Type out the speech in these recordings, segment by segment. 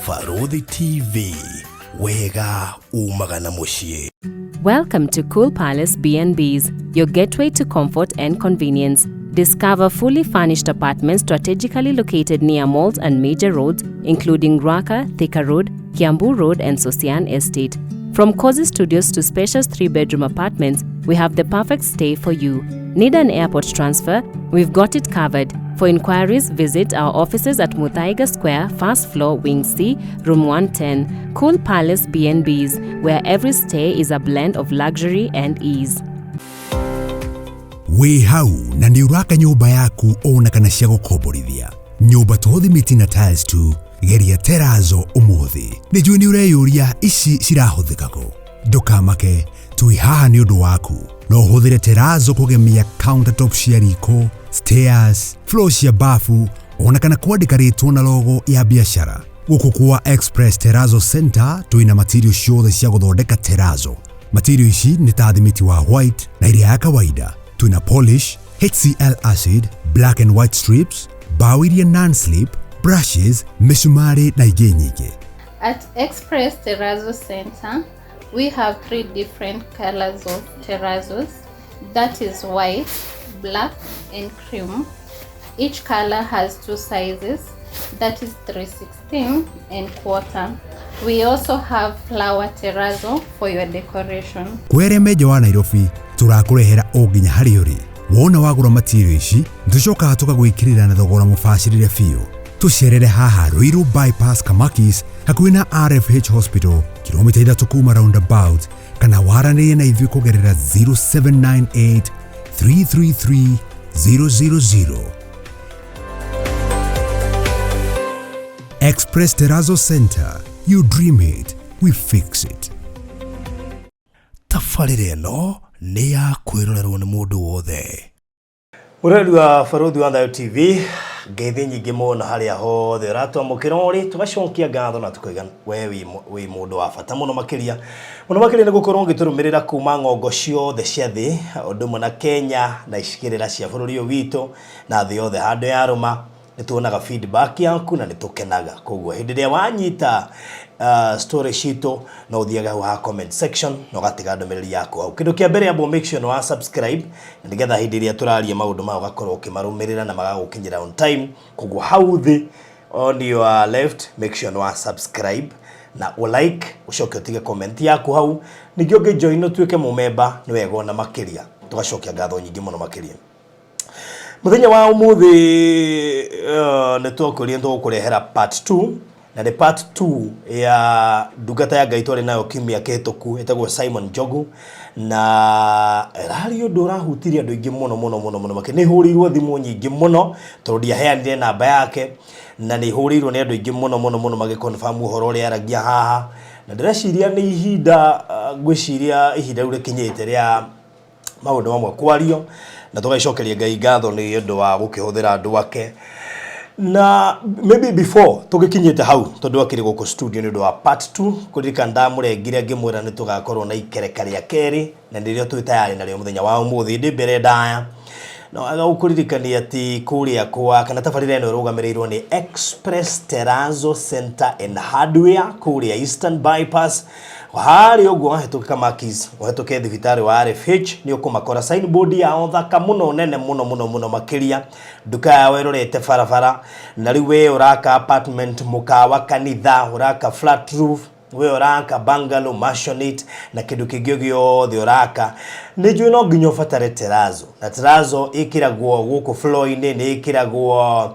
Barũthi TV, wega umaga na mũciĩ. Welcome to Cool Palace B&Bs, your gateway to comfort and convenience. Discover fully furnished apartments strategically located near malls and major roads, including Ruaka, Thika Road, Kiambu Road, and Sosian Estate. From cozy studios to spacious 3-bedroom apartments, we have the perfect stay for you. Need an airport transfer? We've got it covered. For inquiries, visit our offices at Muthaiga Square, first floor, Wing C, Room 110, Cool Palace B&Bs, where every stay is a blend of luxury and ease. Wĩ hau na nĩ ũraka nyũmba yaku ona kana cia gũkomborithia nyũmba to thimiti na tiles tu, geria terazo ũmũthĩ. Nĩ njũĩ nĩ ũreyũria ici cirahũthĩka kũ. Ndũkamake, twĩ haha nĩ ũndũ waku. No ũhũthĩre terazo kũgemia countertop cia riko, stairs, floor cia bafu ona kana kwandĩka rĩtwa na logo ya biacara. Gũkũ kwa Express Terrazzo Center twĩna material ciothe cia gũthondeka terrazzo. Material ici nĩ ta thimiti wa white na iria ya kawaida. Twĩna polish, HCl acid, black and white strips, bao iria non-slip, brushes, mĩcumarĩ na ingĩ nyingĩ. At Express Terrazzo Center, we have three different colors of terrazos. That is white, black, and cream. Each color has two sizes, that is 3/16 and quarter. We also have flower terrazzo for your decoration. Kwere menja wa Nairobi tũrakũrehera o nginya harĩa ũrĩ. Wona wagũra material ici, tũcokaga tũkagwĩkĩrĩra na thogora mũbacĩrĩre biũ. Tũcerere haha Ruiru Bypass, Kamakis, hakuhĩ na RFH Hospital, kilomita 3 kuma roundabout, kana waranĩrie na ithuĩ kũgerera 0798 333 000. Express Terrazzo Center. You dream it, we fix it. Tabarĩra ĩno nĩ ya kwĩrorerwo nĩ mũndũ wothe. Mũrori wa Barũthi wa Thayo TV, ngeithi nyingĩ mũno harĩa hothe ũratwamũkĩra ũrĩ, tũgacokia ngatho na tũkaiga we wĩ mũndũ wa bata mũno makĩria mũno makĩria nĩ gũkorwo ũgĩtũrũmĩrĩra kuma ng'ongo ciothe cia thĩ, ũndũ ũmwe na Kenya na icigĩrĩra cia bũrũri ũyũ witũ na thĩ yothe handũ yarũma. Nĩ tuonaga feedback yaku na nĩ tũkenaga. Koguo hĩndĩ ĩrĩa wanyita story citũ, no ũthiage hau ha comment section na ũgatiga ndũmĩrĩri yaku hau. Kĩndũ kĩa mbere, amba make sure nĩ wa subscribe na nĩgetha hĩndĩ ĩrĩa tũraria maũndũ maya ũgakorwo ũkĩmarũmĩrĩra na magagũkinyĩra on time. Koguo hau thĩ on your left, make sure nĩ wa subscribe na ũ like, ũcoke ũtige comment yaku hau. Ningĩ ũngĩ join ũtuĩke mũmemba nĩ wega ona makĩria. Tũgacokia ngatho nyingĩ mũno makĩria. Mũthenya wa ũmũthĩ nĩ twakũria tũgũkũrehera part 2, na nĩ part 2 ya ndungata ya Ngai twarĩ nayo kiumia kĩhĩtũku ĩtagwo Simon Njogu, na ĩrarĩ ũndũ ũrahutirie andũ aingĩ mũno mũno mũno mũno makĩria. Nĩ hũrĩirwo thimũ nyingĩ mũno tondũ ndiaheanire namba yake, na nĩ hũrĩirwo nĩ andũ aingĩ mũno mũno mũno magĩconfirm ũhoro ũrĩa aragia haha, na ndĩreciria nĩ ihinda, ngwĩciria ihinda rĩu rĩkinyĩte rĩa maũndũ mamwe kwario, na tũgagĩcokeria Ngai ngatho nĩ ũndũ wa gũkĩhũthĩra andũ ake. Na maybe before tũgĩkinyĩte hau, tondũ akĩrĩ gũkũ studio nĩ ũndũ wa part 2, kũririkana ndamũrengire ngĩmwĩra nĩ tũgakorwo na ikereka rĩa kerĩ, na nĩrĩo twĩ tayarĩ narĩo mũthenya wa ũmũthĩ. Ndĩ mbere ndaya no aga gũkũririkania atĩ kũrĩa kwa kana tabarĩra ĩno ĩrũgamĩrĩirwo nĩ Express Terrazzo Center and Hardware kũrĩa Eastern Bypass. Harĩa ũguo wahĩtũka Kamakis, ũhĩtũke thibitarĩ wa RFH, nĩ ũkũmakora signboard yao thaka mũno, nene mũno mũno mũno makĩria. Nduka yao ĩrorete barabara. Na rĩu we ũraka apartment, mũkawa, kanitha, ũraka flat roof, we ũraka bungalow, maisonette na kĩndũ kĩngĩ gĩothe ũraka, nĩ njũĩ no nginya ũbatare terrazzo. Na terrazzo ĩkĩragwo gũkũ floor-inĩ, nĩ ĩkĩragwo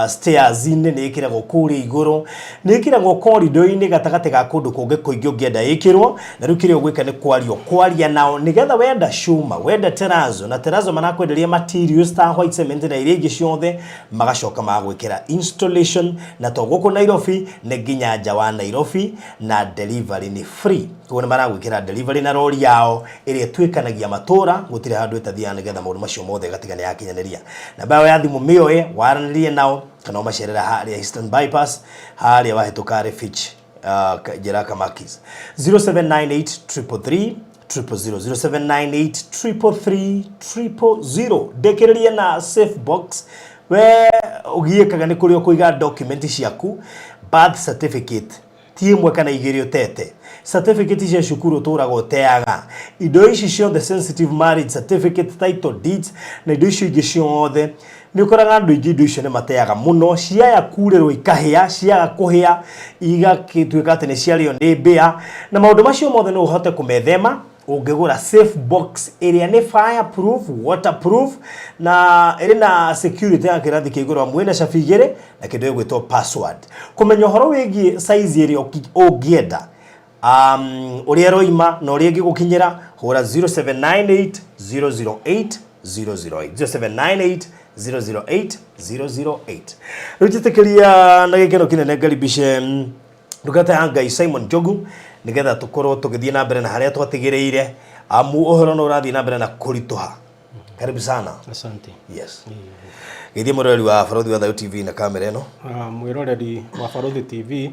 stairs-inĩ, nĩ ĩkĩragwo kũrĩa igũrũ, nĩ ĩkĩragwo corridor-inĩ gatagatĩ ga kũndũ kũngĩ kũingĩ ũngĩenda ĩkĩrwo. Na rĩu kĩrĩa ũgwĩka nĩ kwario kwaria nao nĩgetha wenda cuma, wenda terrazzo, na terrazzo marakwenderia materials ta white cement na iria ingĩ ciothe, magacoka magwĩkĩra installation. Na to gũkũ Nairobi, nĩ nginya nja wa Nairobi, na delivery nĩ free. Koguo nĩ maragwĩkĩra delivery na rori yao ĩrĩa ĩtuĩkanagia matũra, gũtirĩ handũ ĩtathiaga, nĩgetha maũndũ macio mothe ĩgatiga nĩ yakinyanĩria. Namba yao ya thimũ mĩoe, waranĩrie nao kana ũmacerere harĩa Eastern Bypass, harĩa wahĩtũka Refich, njĩra Kamakis, 0798 333 000, 0798 333 000. Ndĩkĩrĩrie na safe box. We ũgiĩkaga nĩ kũrĩa ũkũiga document ciaku. Birth certificate ti ĩmwe kana igĩrĩ ũtete, certificate cia cukuru ũtũraga ũteaga, indo ici ciothe, sensitive marriage certificate, title deeds na indo icio ingĩ ciothe. Nĩ ũkoraga andũ aingĩ indo icio nĩ mateaga mũno, ciaya kurĩrwo ikahĩa, ciaga kũhĩa igagĩtuĩka atĩ nĩ ciarĩo nĩ mbĩa. Na maũndũ macio mothe no ũhote kũmethema ũngĩgũra safe box ĩrĩa nĩ fireproof, waterproof na ĩrĩ na security ya kĩrathi kĩa igũrũ, amu ĩna cabi igĩrĩ na kĩndũ gĩgwĩtwo password. Kũmenya ũhoro wĩgiĩ size ĩrĩa ũngĩenda, ũrĩa ĩroima na ũrĩa ĩngĩgũkinyĩra, hũra 0798 008 008, 0798 008 008. Rĩu njĩtĩkĩria na gĩkeno kĩnene ngaribice ndungata ya Ngai Simon Njogu, nĩgetha tũkorwo tũgĩthiĩ na mbere na harĩa twatigĩrĩire, amu ũhoro no ũrathiĩ na mbere na kũritũha. Karibu sana. Asante. Yes, gĩthiĩ mũroreri wa Barothi wa Thayu TV na kamera ĩno. Mwĩroreri wa Barothi TV,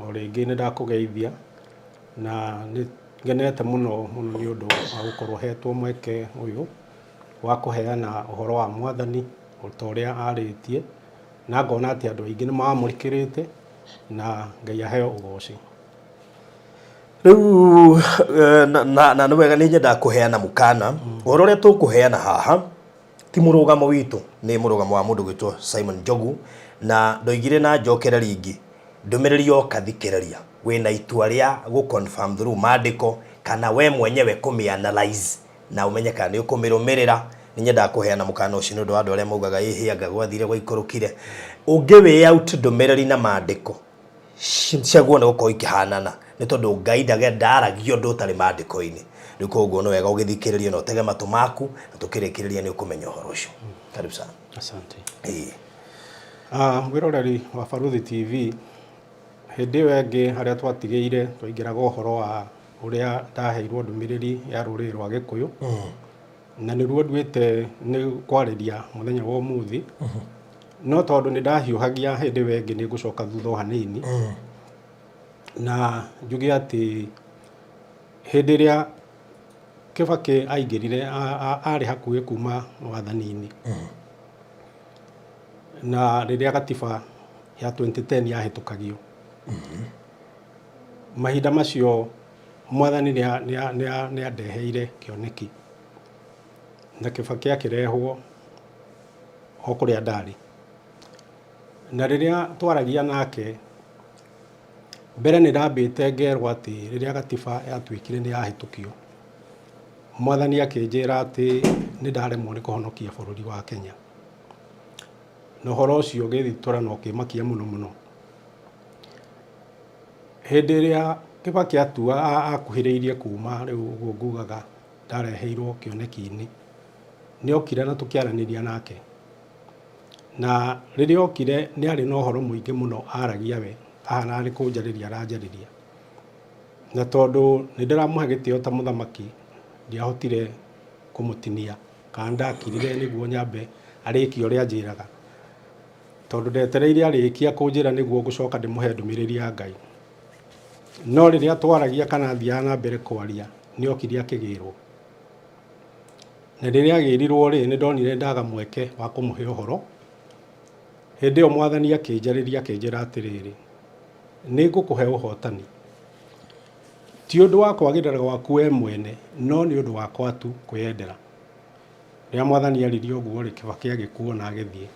o rĩngĩ nĩ ndakũgeithia na nĩ ngenete mũno mũno nĩ ũndũ wa gũkorwo hetwo mweke ũyũ wa kũheana ũhoro wa Mwathani o ta ũrĩa arĩtie, na ngona atĩ andũ aingĩ nĩ mamũkĩrĩte, na Ngai aheo ũgoci. Rĩu na nĩ wega, nĩ nyendaga kũheana mũkana. Ũhoro ũrĩa tũkũheana haha ti mũrũgamo witũ, nĩ mũrũgamo wa mũndũ gwĩtwo Simon Njogu. Na ndoigire na njokere ringĩ, ndũmĩrĩri yoka thikĩrĩria, wĩna itua rĩa gũ confirm through maandĩko kana we mwenyewe kũmĩ analyze na ũmenye kana nĩ ũkũmĩrũmĩrĩra. Nĩ nyendaga kũheana mũkana ũcio nĩ ũndũ wa andũ arĩa maugaga ĩhĩ anga gwathire gwaikũrũkire. Ũngĩ weigh out ndũmĩrĩri na maandĩko, ciagwo nĩ gũkorwo ikĩhanana, nĩ tondũ Ngai ndaragia ũndũ ũtarĩ maandĩko-inĩ. Rĩu koguo nĩ wega ũgĩthikĩrĩrie na ũtege matũ maku, na tũkĩrĩkĩrĩria nĩ ũkũmenya ũhoro ũcio. Karibu sana. Asante. Ĩĩ. Mwĩroreri wa Baruthi TV, hĩndĩ ĩyo ĩngĩ harĩa twatigĩire twaingĩraga ũhoro wa ũrĩa ndaheirwo ndũmĩrĩri ya rũrĩrĩ rwa Gĩkũyũ, na nĩruo nduĩte nĩ kwarĩria mũthenya wa ũmũthĩ. No tondũ nĩ ndahiũhagia hĩndĩ ĩyo ĩngĩ, nĩ ngũcoka thutha o hanini na njuge atĩ hĩndĩ ĩrĩa Kĩbakĩ aingĩrire, arĩ hakuhĩ kuma wathani-inĩ, na rĩrĩa gatiba ya 2010 yahĩtũkagio, mahinda macio Mwathani nĩ andeheire kĩoneki na Kĩbakĩ akĩrehwo o kũrĩa ndarĩ. Na rĩrĩa twaragia nake mbere, nĩ ndambĩte ngerwo atĩ rĩrĩa gatiba yatuĩkire nĩ yahĩtũkio, Mwathani akĩnjĩra atĩ nĩ ndaremwo nĩ kũhonokia bũrũri wa Kenya, na ũhoro ũcio ũgĩthitũra na ũkĩmakia mũno mũno. Hĩndĩ ĩrĩa Kĩbakĩ atua akuhĩrĩirie kuma rĩu ũguo ngugaga ndareheirwo kĩoneki-inĩ, nĩ okire na tũkĩaranĩria nake. Na rĩrĩa okire, nĩ arĩ na ũhoro mũingĩ mũno aragia, we ahana nĩ kũnjarĩria aranjarĩria, na tondũ nĩ ndĩramũhe gĩtĩo ta mũthamaki, ndiahotire kũmũtinia kana ndakirire nĩguo nyambe arĩkie ũrĩa anjĩraga, tondũ ndetereire arĩkia kũnjĩra nĩguo ngũcoka ndĩmũhe ndũmĩrĩri ya Ngai. No rĩrĩa twaragia kana athiaga na mbere kwaria, nĩ okire akĩgĩrwo, na rĩrĩa agĩrirwo rĩ, nĩ ndonire ndaga mweke wa kũmũhe ũhoro. Hĩndĩ ĩyo Mwathani akĩnjarĩria, akĩnjĩra atĩrĩrĩ, nĩ ngũkũhe ũhotani, ti ũndũ wa kwagĩrĩra gwaku we mwene, no nĩ ũndũ wakwa tu kwĩyendera. Rĩrĩa Mwathani aririe ũguo rĩ, Kĩbakĩ agĩkuo na agĩthiĩ.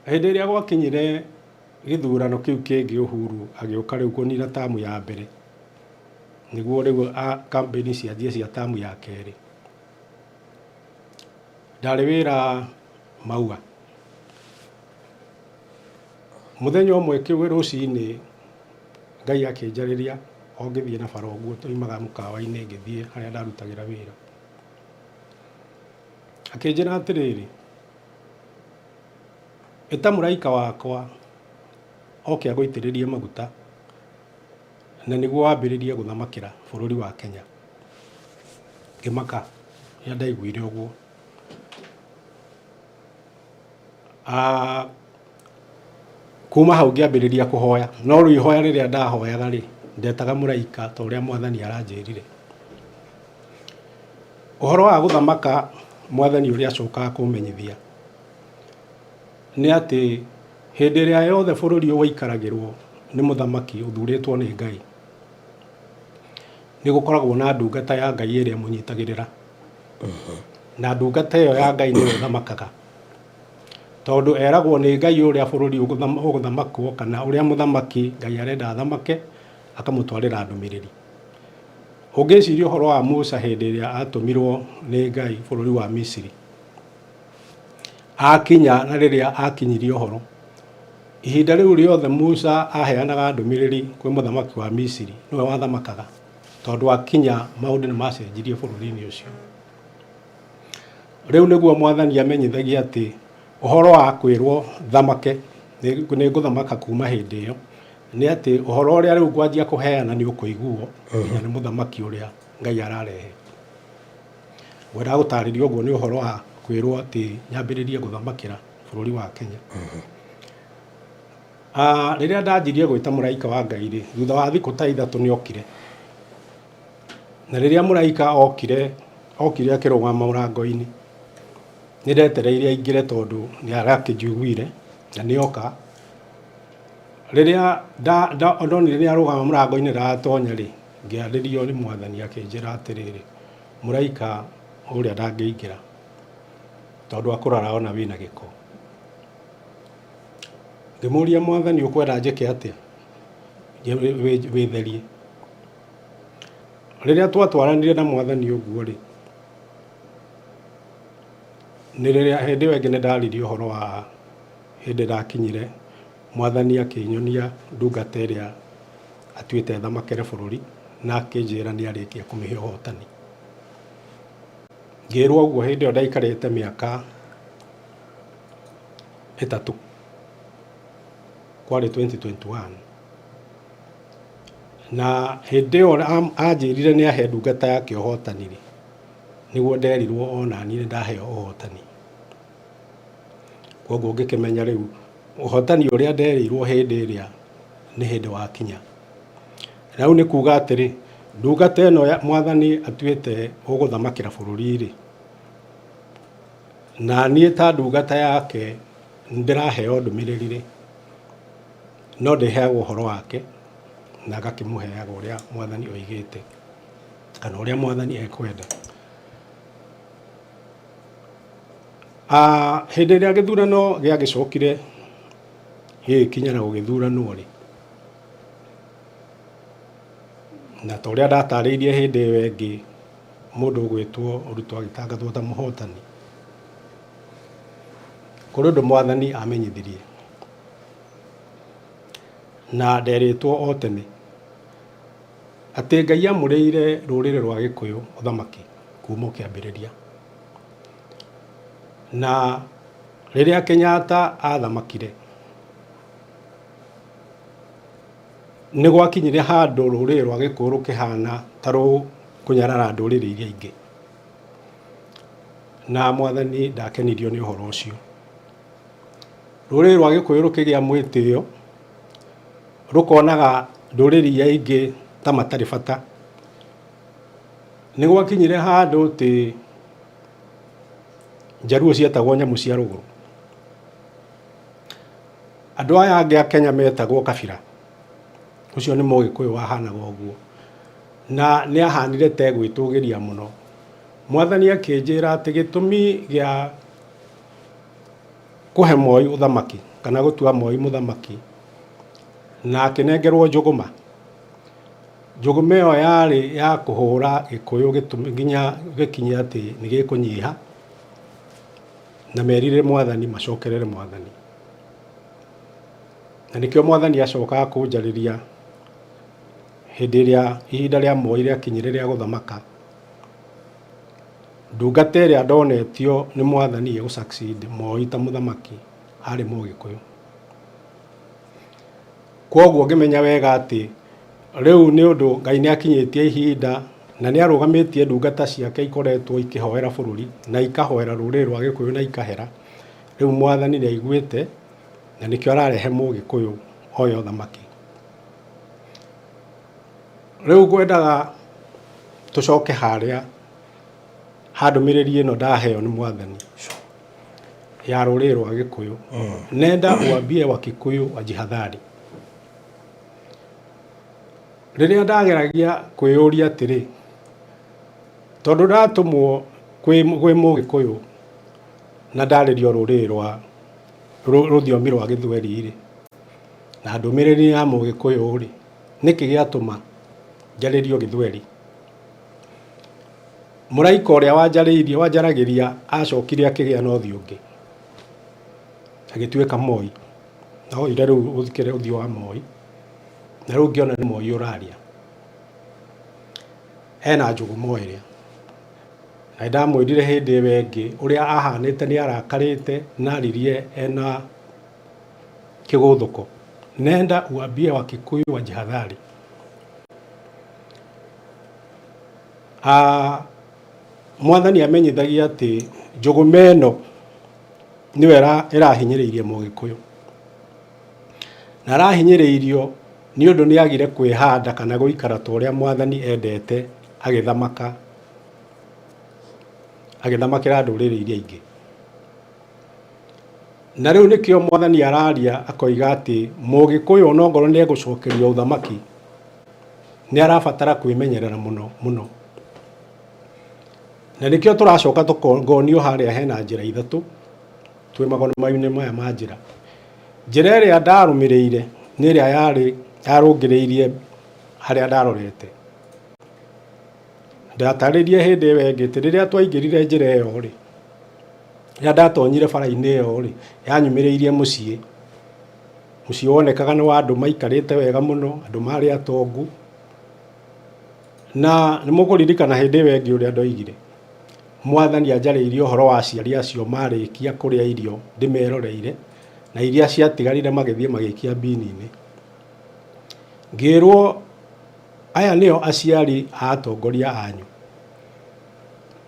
Hĩndĩ ĩrĩa gwakinyire gĩthurano kĩu kĩngĩ, Uhuru agĩũka rĩu kũnina tamu ya mbere, nĩguo rĩu campaign cianjie cia tamu ya kerĩ, ndarĩ wĩra Maua. Mũthenya ũmwe kĩu rũcinĩ, Ngai akĩnjarĩria o ngĩthiĩ na bara ũguo, tũimaga mũkawa-inĩ ngĩthiĩ harĩa ndarutagĩra wĩra, akĩnjĩra atĩrĩrĩ, ĩta mũraika wakwa oke agũitĩrĩrie maguta na nĩguo wambĩrĩrie gũthamakĩra bũrũri wa Kenya. Ngĩmaka rĩrĩa ndaiguire ũguo. Kuma hau ngĩambĩrĩria kũhoya, no rĩu ihoya rĩrĩa ndahoyaga rĩ, ndetaga mũraika ta ũrĩa Mwathani aranjĩrire. Ũhoro wa gũthamaka, Mwathani ũrĩa acokaga kũmenyithia nĩ atĩ Hĩndĩ ĩrĩa yothe bũrũri ũyũ waikaragĩrwo nĩ mũthamaki ũthurĩtwo nĩ Ngai, nĩ gũkoragwo na ndungata ya Ngai ĩrĩa ĩmũnyitagĩrĩra. Na ndungata ĩyo ya Ngai nĩyo ĩthamakaga. Tondũ eragwo nĩ Ngai ũrĩa bũrũri ũgũthamakwo kana ũrĩa mũthamaki Ngai arenda athamake, akamũtwarĩra ndũmĩrĩri. Ũngĩciria ũhoro wa Musa hĩndĩ ĩrĩa atũmirwo nĩ Ngai bũrũri wa Misiri, Akinya na rĩrĩa akinyirie ũhoro, ihinda rĩu rĩothe Musa aheanaga ndũmĩrĩri kwĩ mũthamaki wa Misiri, nĩwe wathamakaga, tondũ akinya maũndũ nĩ macenjirie bũrũri-inĩ ũcio. Rĩu nĩguo mwathani amenyithagia atĩ ũhoro wa kwĩrwo thamake, nĩ ngũthamaka kuma hĩndĩ ĩyo, nĩ atĩ ũhoro ũrĩa rĩu ngwanjia kũheana nĩ ũkũiguo nginya nĩ mũthamaki ũrĩa Ngai ararehe. Ngwendaga gũtarĩria ũguo nĩ ũhoro wa kwĩrwo atĩ nyambĩrĩrie gũthamakĩra bũrũri wa Kenya. Ah, rĩrĩa ndanjirie gwĩta mũraika wa Ngai rĩ, thutha wa thikũ ta ithatũ nĩ okire. Na rĩrĩa mũraika okire, okire akĩrũgama mũrango-inĩ. Nĩ ndetereire aingĩre tondũ nĩ arakĩnjiguire na nĩ oka. Rĩrĩa ndonire nĩ arũgama mũrango-inĩ ndaratonya rĩ, ngĩarĩrio nĩ mwathani akĩnjĩra atĩrĩrĩ, mũraika ũrĩa ndangĩingĩra tondũ akũrora ona wĩna gĩko. Ngĩmũria mwathani ũkwenda njĩke atĩa wĩtherie. Rĩrĩa twatwaranire na mwathani ũguo rĩ, nĩ rĩrĩa hĩndĩ ĩyo ĩngĩ nĩ ndaririe ũhoro wa hĩndĩ ndakinyire mwathani akĩnyonia ndungata ĩrĩa atuĩte thamakĩre bũrũri na akĩnjĩra nĩ arĩkia kũmĩhe ũhotani. Ngĩrwo ũguo hĩndĩ ĩyo ndaikarĩte mĩaka ĩtatũ, kwarĩ 2021. Na hĩndĩ ĩyo anjĩrire nĩ ahe ndungata yake ũhotani rĩ, nĩguo nderirwo onaniĩ nĩ ndaheo ũhotani. Koguo ngĩkĩmenya rĩu ũhotani ũrĩa nderĩirwo hĩndĩ ĩrĩa nĩ hĩndĩ wakinya. Na rĩu nĩ kuga atĩrĩ, ndungata ĩno ya mwathani atuĩte ũgũthamakĩra bũrũri-rĩ, na niĩ ta ndungata yake ndĩraheo ndũmĩrĩri-rĩ, no ndĩheagwo ũhoro wake na ngakĩmũheaga ũrĩa mwathani oigĩte kana ũrĩa mwathani ekwenda. Ah, hĩndĩ ĩrĩa gĩthurano gĩagĩcokire gĩgĩkinya na gũgĩthuranwo rĩ, na ta ũrĩa ndatarĩirie hĩndĩ ĩyo ĩngĩ, mũndũ ũgwĩtwo Ruto agĩtangathwo ta mũhotani, kũrĩ ũndũ mwathani amenyithirie na nderĩtwo o tene atĩ Ngai amũrĩire rũrĩrĩ rwa Gĩkũyũ ũthamaki kuma o kĩambĩrĩria. Na rĩrĩa Kenyatta athamakire, nĩ gwakinyire handũ rũrĩrĩ rwa Gĩkũyũ rũkĩhana ta rũkũnyarara ndũrĩrĩ iria ingĩ. Na mwathani ndakenirio nĩ ũhoro ũcio. Rũrĩrĩ rwa Gĩkũyũ rũkĩgĩa mwĩtĩo, rũkonaga ndũrĩrĩ iria ingĩ ta matarĩ bata. Nĩ gwakinyire handũ atĩ Njaruo cietagwo nyamũ cia rũgũrũ. Andũ aya angĩ a Kenya metagwo kabira. Ũcio nĩ Mũgĩkũyũ wahanaga ũguo. Na nĩ ahanire ta egwĩtũgĩria mũno. Mwathani akĩnjĩra atĩ gĩtũmi gĩa kũhe Moi ũthamaki kana gũtua Moi mũthamaki na akĩnengerwo njũgũma, Njũgũma ĩyo yarĩ ya kũhũra Gĩkũyũ gĩtũmi nginya gĩkinye atĩ nĩ gĩkũnyiha na merire mwathani macokerere mwathani. Na nĩkĩo mwathani acokaga kũnjarĩria hĩndĩ ĩrĩa ihinda rĩa Moi rĩakinyire rĩa gũthamaka, ndungata ĩrĩa ndonetio nĩ mwathani ĩgũ succeed Moi ta mũthamaki arĩ Mũgĩkũyũ. Kwoguo ngĩmenya wega atĩ rĩu nĩ ũndũ Ngai nĩ akinyĩtie ihinda na nĩ arũgamĩtie ndungata ciake ikoretwo ikĩhoera bũrũri na ikahoera rũrĩrĩ rwa Gĩkũyũ na ikahera. Rĩu mwathani nĩ aiguĩte na nĩkĩo ararehe Mũgĩkũyũ oye ũthamaki. Rĩu ngwendaga tũcoke harĩa ha ndũmĩrĩri ĩno ndaheo nĩ mwathani. Ya rũrĩrĩ rwa Gĩkũyũ. Nenda uambie Wakikuyu wajihadhari. Rĩrĩa ndageragia kwĩyũria atĩrĩ, tondũ ndatũmwo kwĩ kwĩ Mũgĩkũyũ na ndarĩrio rũrĩrĩ rwa rũthiomi rwa Gĩthweri rĩ, na ndũmĩrĩri ya Mũgĩkũyũ rĩ, nĩkĩ gĩatũma njarĩrio Gĩthweri? Mũraika ũrĩa wanjarĩirie wanjaragĩria acokire akĩgĩa na ũthiũ ũngĩ, agĩtuĩka Moi. Na oire rĩu ũthikĩre ũthiũ wa Moi, na rĩu ngĩona nĩ Moi ũraria. Ena njũgũma ĩrĩa. Na nĩndamwĩrire hĩndĩ ĩyo ĩngĩ ũrĩa ahanĩte nĩ arakarĩte na aririe ena kĩgũthũko. Nenda uambie Wakikuyu wajihadhari. Ah, Mwathani amenyithagia atĩ njũgũma ĩno nĩyo ĩrahinyĩrĩirie Mũgĩkũyũ. Na arahinyĩrĩirio nĩ ũndũ nĩ agire kwĩhanda kana gũikara ta ũrĩa Mwathani endete agĩthamaka, agĩthamakĩra ndũrĩrĩ iria ingĩ. Na rĩu nĩkĩo Mwathani araria akoiga atĩ Mũgĩkũyũ onongorwo nĩ egũcokerio ũthamaki, nĩ arabatara kwĩmenyerera mũno mũno. Na nĩkĩo tũracoka tũkonio harĩa hena njĩra ithatũ twĩ magongona-inĩ maya ma njĩra. Njĩra ĩrĩa ndarũmĩrĩire nĩ ĩrĩa yarĩ yarũngĩrĩirie harĩa ndarorete. Ndatarĩrie hĩndĩ ĩyo ĩngĩ atĩ rĩrĩa twaingĩrire njĩra ĩyo rĩ, rĩrĩa ndatonyire bara-inĩ ĩyo rĩ, yanyumĩrĩirie mũciĩ. Mũciĩ wonekaga nĩ wa andũ maikarĩte wega mũno, andũ marĩ atongu. Na nĩ mũkũririkana hĩndĩ ĩyo ĩngĩ ũrĩa ndoigire, Mwathani anjarĩirie ũhoro wa aciari acio marĩkia kũrĩa irio ndĩmeroreire, na iria ciatigarire magĩthiĩ magĩikia mbini-inĩ. Ngĩrwo aya nĩo aciari a atongoria anyu.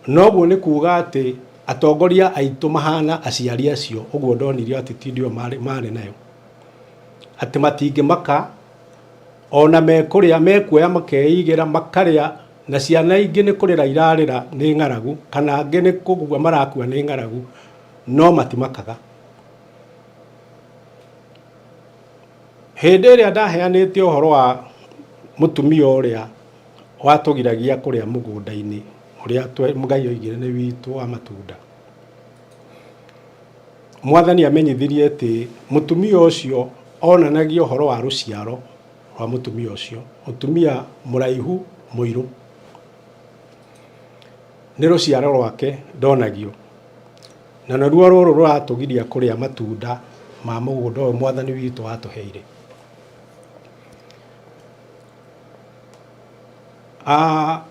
Noguo nĩ kuga atĩ atongoria aitũ mahana aciari acio, ũguo ndonirio attitude ĩyo marĩ nayo. Atĩ matingĩmaka ona mekũrĩa mekuoya makeigĩra makarĩa na ciana ingĩ nĩ kũrĩra irarĩra nĩ ng'aragu kana angĩ nĩ kũgua marakua nĩ ng'aragu no matimakaga. Hĩndĩ ĩrĩa ndaheanĩte ũhoro wa mũtumia ũrĩa watũgiragia kũrĩa mũgũnda-inĩ ũrĩa Ngai oigire nĩ witũ wa matunda, Mwathani amenyithirie atĩ mũtumia ũcio onanagia ũhoro wa rũciaro rwa mũtumia ũcio, mũtumia mũraihu mũirũ. Nĩ rũciaro rwake ndonagio. Na naruo rũrũ rũratũgiria kũrĩa matunda ma mũgũnda ũyũ Mwathani witũ atũheire. Ah,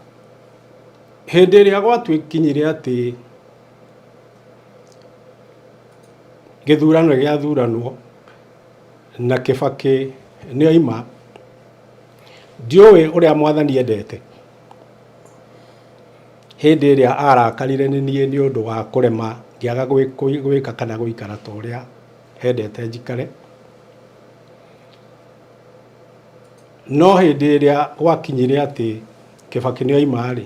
hĩndĩ ĩrĩa gwatuĩkinyire atĩ gĩthurano gĩathuranwo na Kĩbakĩ nĩ oima, ndiũĩ ũrĩa Mwathani endete. Hĩndĩ ĩrĩa arakarire nĩ niĩ nĩ ũndũ wa kũrema ngĩaga gwĩka kana gũikara ta ũrĩa endete njikare. No hĩndĩ ĩrĩa gwakinyire atĩ Kĩbakĩ nĩ oima rĩ,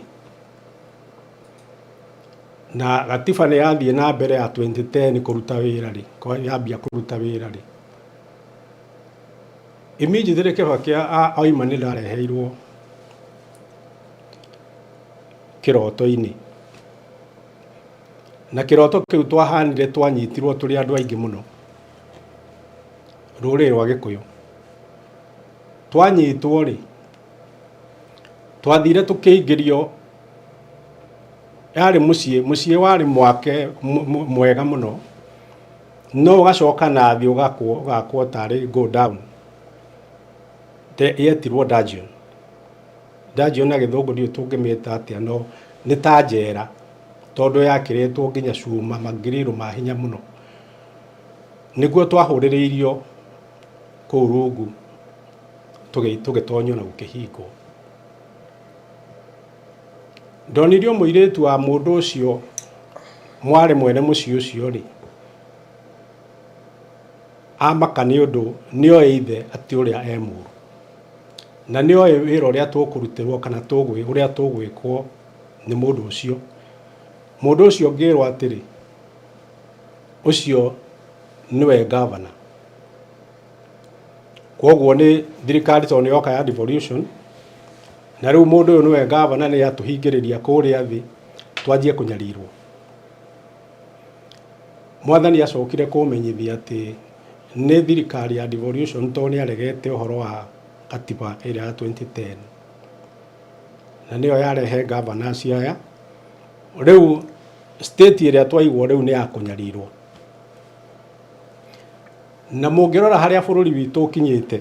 na gatiba nĩ yathiĩ na mbere ya 2010 kũruta wĩra rĩ, yambia kũruta wĩra rĩ, immediately Kĩbakĩ oima nĩ ndareheirwo kĩroto-inĩ. Na kĩroto kĩu twahanire twanyitirwo tũrĩ andũ aingĩ mũno, rũrĩrĩ rwa Gĩkũyũ. Twanyitwo rĩ, twathire tũkĩingĩrio, yarĩ mũciĩ, mũciĩ warĩ mwake mwega mũno, no ũgacoka na thĩ ũgakwo ũgakwo tarĩ go down. Yetirwo dungeon. Dungeon na gĩthũngũ ndiũĩ tũngĩmĩta atĩa no nĩ ta njera tondũ yakĩrĩtwo nginya cuma mangirĩrũ ma hinya mũno. Nĩguo twahũrĩrĩirio kũu rungu tũgĩtonyio na gũkĩhingwo. Ndonirio mũirĩtu wa mũndũ ũcio mwarĩ mwene mũciĩ ũcio rĩ, amaka nĩ ũndũ nĩoĩ ithe atĩ ũrĩa e mũru. Na nĩ oĩ wĩra ũrĩa tũkũrutĩrwo kana ũrĩa tũgwĩkwo nĩ mũndũ ũcio. Mũndũ ũcio ngĩrwo atĩrĩ, Ũcio nĩwe ngavana. Kwoguo nĩ thirikari tondũ nĩ yoka ya devolution, na rĩu mũndũ ũyũ nĩwe ngavana nĩ atũhingĩrĩria kũrĩa thĩ twanjie kũnyarirwo. Mwathani acokire kũmenyithia atĩ nĩ thirikari ya devolution tondũ nĩ aregete ũhoro wa katiba ĩrĩa ya 2010 na nĩyo yarehe ngavana acio aya. Rĩu state ĩrĩa twaigwo rĩu nĩ ya kũnyarirwo. Na mũngĩrora harĩa bũrũri witũ ũkinyĩte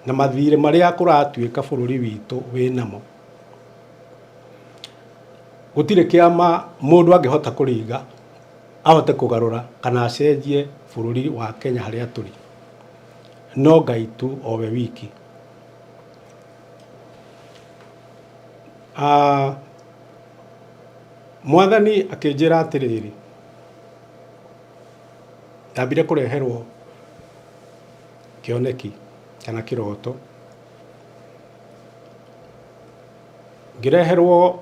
na mathirĩ marĩa kũratuĩka bũrũri witũ wĩnamo, gũtirĩ kĩama mũndũ angĩhota kũringa ahote kũgarũra kana acenjie bũrũri wa Kenya harĩa tũrĩ. No Ngai tu o we wiki. Mwathani akĩnjĩra atĩrĩrĩ, ndambire kũreherwo kĩoneki kana kĩroto, ngĩreherwo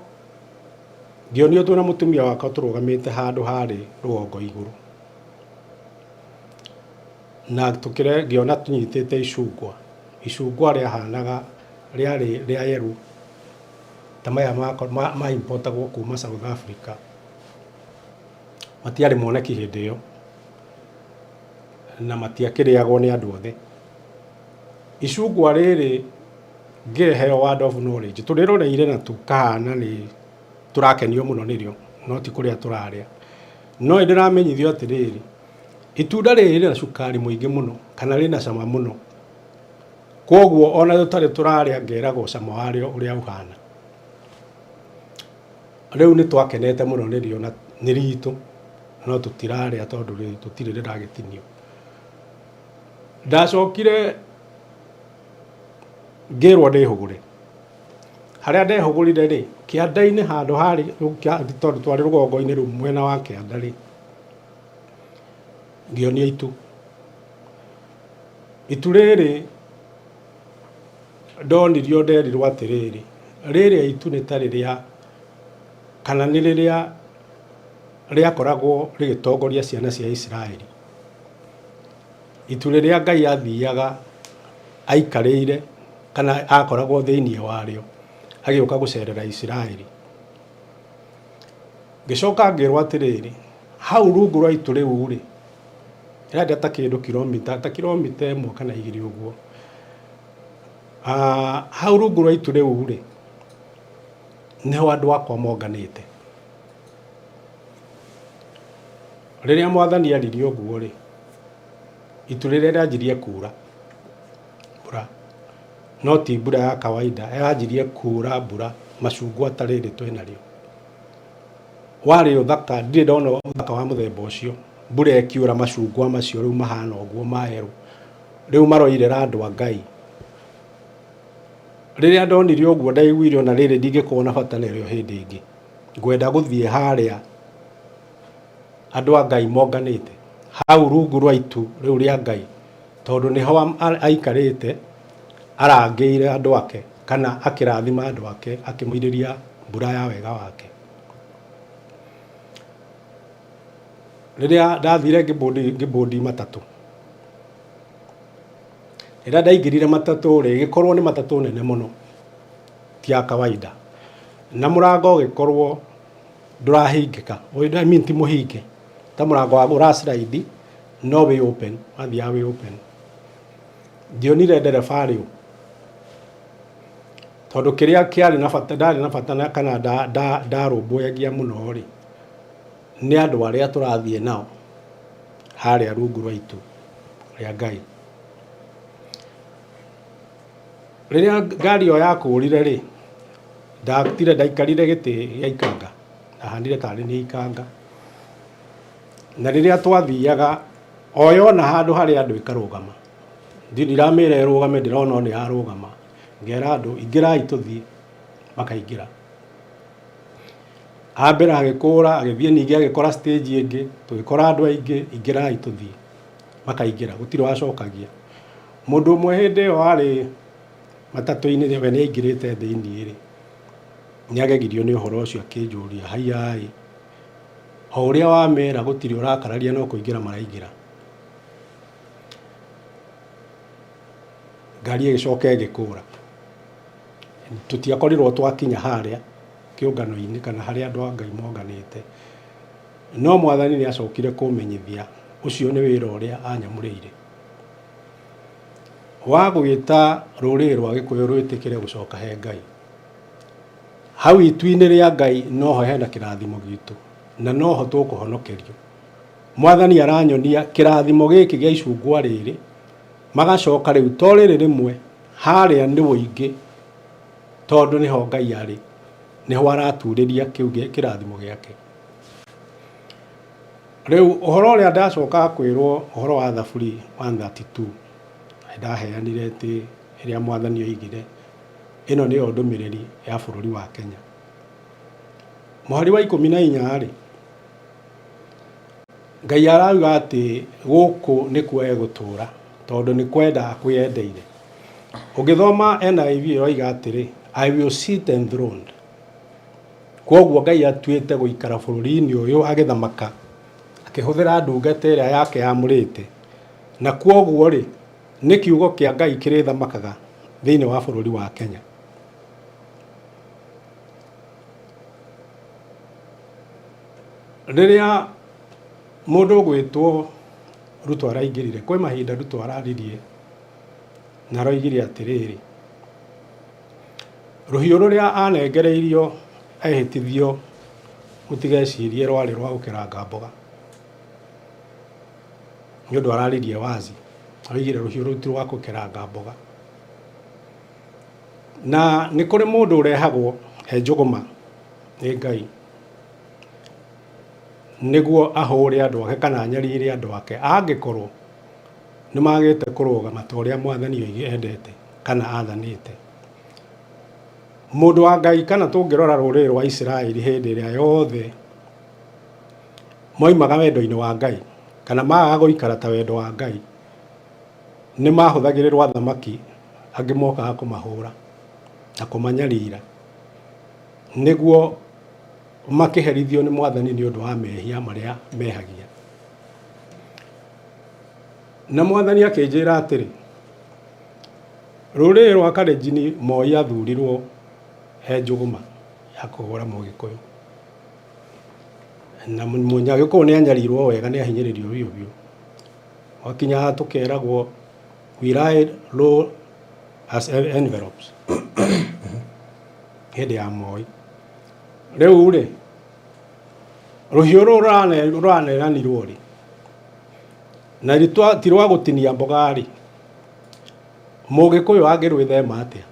ngĩonio twĩna mũtumia wakwa tũrũgamĩte handũ harĩ rũgongo igũrũ, na ngĩona tũnyitĩte icungwa, icungwa rĩahanaga rĩarĩ rĩa yellow ta maya ma import agwo kuma South Africa. Matiarĩ moneki hĩndĩ ĩyo na matiakĩrĩagwo nĩ andũ othe. Icungwa rĩrĩ ngĩheo word of knowledge tũrĩroreire na tũkahana nĩ tũrakenio mũno nĩrĩo no ti kũrĩa tũrarĩa. No nĩ ndĩramenyithio atĩrĩrĩ, itunda rĩrĩ rĩna cukari mũingĩ mũno kana rĩna cama mũno. Kwoguo ona tũtarĩ tũrarĩa ngeragwo cama warĩo ũrĩa ũhana. Rĩu nĩ twakenete mũno nĩrĩo na nĩ ritũ no tũtirarĩa tondũ rĩrĩ tũtirĩ rĩragĩtinio. Ndacokire ngĩrwo ndĩhũgũre. Harĩa ndehũgũrire rĩ, kĩanda-inĩ handũ harĩ tondũ twarĩ rũgongo-inĩ rĩu mwena wa kĩanda rĩ, ngĩonio itu. Itu rĩrĩ ndonirio nderirwo atĩrĩrĩ, rĩrĩa itu nĩ ta rĩrĩa kana nĩ rĩrĩa rĩakoragwo rĩgĩtongoria ciana cia Isiraeli. Itu rĩrĩa Ngai athiaga aikarĩire kana akoragwo thĩinĩ warĩo agĩũka gũcerera Isiraeli. Ngĩcoka ngĩrwo atĩrĩrĩ, hau rungu rwa itu rĩu rĩ, ĩrenda ta kĩndũ kilomita, ta kilomita ĩmwe kana igĩrĩ ũguo. Hau rungu rwa itu rĩu rĩ, nĩho andũ akwa monganĩte. Rĩrĩa mwathani aririe ũguo rĩ, itu rĩrĩa rĩanjirie kuura mbura, no ti mbura ya kawaida, yanjirie kuura mbura macungwa ta rĩrĩ twĩnarĩo. Warĩ ũthaka, ndirĩ ndona ũthaka wa mũthemba ũcio, mbura ĩkiura macungwa macio rĩu mahana ũguo ma yellow, rĩu maroirĩra andũ a Ngai. Rĩrĩa ndonire ũguo ndaiguire ona rĩrĩ ndingĩkorwo na bata narĩo hĩndĩ ĩngĩ, ngwenda gũthiĩ harĩa andũ a Ngai monganĩte, hau rungu rwa itu rĩu rĩa Ngai, tondũ nĩho aikarĩte arangĩire andũ ake kana akĩrathima andũ ake akĩmoirĩria mbura ya wega wake. Rĩrĩa ndathire ngĩbũndi matatũ, rĩrĩa ndaingĩrire matatũ rĩ, ĩgĩkorwo nĩ matatũ nene mũno ti ya kawaida, na mũrango ũgĩkorwo ndũrahingĩka, I mean ti mũhinge, ta mũrango ũra slide no wĩ open, wathiaga wĩ open. Ndionire ndereba arĩ ũ, tondũ kĩrĩa kĩarĩ na bata, ndarĩ na bata na kana ndarũmbũyagia mũno rĩ, nĩ andũ arĩa tũrathiĩ nao harĩa rungu rwa itu rĩa Ngai. Rĩrĩa ngari ĩyo yakũrire rĩ, ndatire ndaikarire gĩtĩ gĩa ikanga, ndahanire tarĩ niĩ ikanga. Na rĩrĩa twathiaga, o yona handũ harĩ andũ ĩkarũgama. Ndiramĩra ĩrũgame ndĩrona o nĩ yarũgama. Ngera andũ ingĩrai tũthiĩ, makaingĩra. Ambĩra agĩkũra, agĩthiĩ ningĩ agĩkora stage ĩngĩ, tũgĩkora andũ aingĩ, ingĩrai tũthiĩ, makaingĩra, gũtirĩ wacokagia. Mũndũ ũmwe hĩndĩ ĩyo arĩ matatũ-inĩ we nĩ aingĩrĩte thĩiniĩ rĩ, nĩ agegirio nĩ ũhoro ũcio akĩnjũria, haiya ĩ, O ũrĩa wamera gũtirĩ ũrakararia no kũingĩra maraingĩra. Ngari ĩgĩcoka ĩgĩkũra. Tũtiakorirwo twakinya harĩa kĩũngano-inĩ kana harĩa andũ a Ngai monganĩte. No Mwathani nĩ acokire kũmenyithia ũcio nĩ wĩra ũrĩa anyamũrĩire. Wa gwĩta rũrĩrĩ rwa Gĩkũyũ rwĩtĩkĩre gũcoka he Ngai. Hau itu-inĩ rĩa Ngai noho hena kĩrathimo gitũ na noho tũkũhonokerio. Mwathani aranyonia kĩrathimo gĩkĩ gĩa icungwa rĩrĩ, magacoka rĩu to rĩrĩ rĩmwe, harĩa nĩ ũingĩ tondũ nĩho Ngai arĩ, nĩho araturĩria kĩu kĩrathimo gĩake. Rĩu ũhoro ũrĩa ndacokaga kwĩrwo ũhoro wa Thaburi 132, ndaheanire atĩ ĩrĩa Mwathani oigire Ĩno nĩyo ndũmĩrĩri ya bũrũri wa Kenya. Mũhari wa 14 rĩ, Ngai arauga atĩ gũkũ nĩkuo egũtũra tondũ nĩ kwenda akwĩyendeire. Ũngĩthoma NIV ĩroiga atĩrĩ, I will sit enthroned. Kwoguo Ngai atuĩte gũikara bũrũri-inĩ ũyũ agĩthamaka akĩhũthĩra ndungata ĩrĩa yake yamũrĩte. Na kwoguo rĩ, Nĩ kiugo kĩa Ngai kĩrĩthamakaga thĩinĩ wa bũrũri wa Kenya. Rĩrĩa mũndũ ũgwĩtwo Ruto araingĩrire, kwĩ mahinda Ruto araririe na aroigire atĩrĩrĩ, rũhiũ rũrĩa anengereirio ehĩtithio mũtigecirie rwarĩ rwa gũkeranga mboga. Nĩ ũndũ araririe wazi, oigire rũhiũ rũu ti rwa gũkeranga mboga. Na nĩ kũrĩ mũndũ ũrehagwo e njũgũma nĩ Ngai nĩguo ahũre andũ ake kana anyarire andũ ake angĩkorwo nĩ magĩte kũrũgama ta ũrĩa Mwathani endete kana athanĩte. Mũndũ wa Ngai kana tũngĩrora rũrĩrĩ rwa Isiraeli hĩndĩ ĩrĩa yothe moimaga wendo-inĩ wa Ngai kana magaga gũikara ta wendo wa Ngai, nĩ mahũthagĩrĩrwo athamaki angĩ mokaga kũmahũra na kũmanyarira nĩguo makĩherithio nĩ Mwathani nĩ ũndũ wa mehia marĩa mehagia. Na Mwathani akĩnjĩra atĩrĩ, rũrĩrĩ rwa Kalenjin Moi athurirwo he njũgũma ya kũhũra Mũgĩkũyũ. Na Mũnyagĩkũyũ nĩ anyarirwo wega nĩ ahinyĩrĩrio biũ biũ. Gwakinya haha tũkeragwo we lie low as envelopes hĩndĩ ya Moi. Rĩu rĩ, rũhiũ rũrũ rũraneanirwo rĩ, na ti rwa gũtinia mboga rĩ, Mũgĩkũyũ angĩrwĩthema atĩa?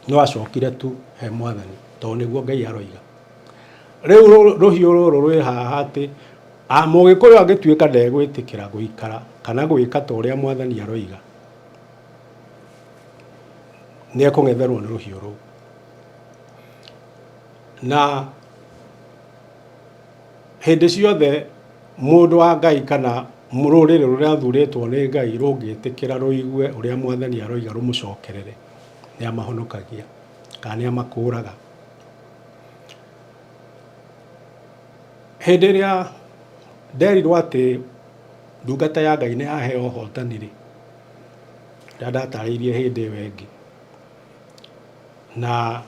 No acokire tu he Mwathani tondũ nĩguo Ngai aroiga. Rĩu rũhiũ rũrũ rwĩ haha atĩ Mũgĩkũyũ angĩtuĩka ndegwĩtĩkĩra gũikara kana gwĩka ta ũrĩa Mwathani aroiga, nĩ ekũng'etherwo nĩ rũhiũ rũu. Na hĩndĩ ciothe mũndũ wa Ngai kana rũrĩrĩ rũrĩa rũthurĩtwo nĩ Ngai rũngĩtĩkĩra rũigue ũrĩa Mwathani aroiga rũmũcokerere, nĩ amahonokagia kana nĩ amakũraga. Hĩndĩ ĩrĩa nderirwo atĩ ndungata ya Ngai nĩ yaheo ũhotani rĩ, ũrĩa ndatarĩirie hĩndĩ ĩyo ĩngĩ, na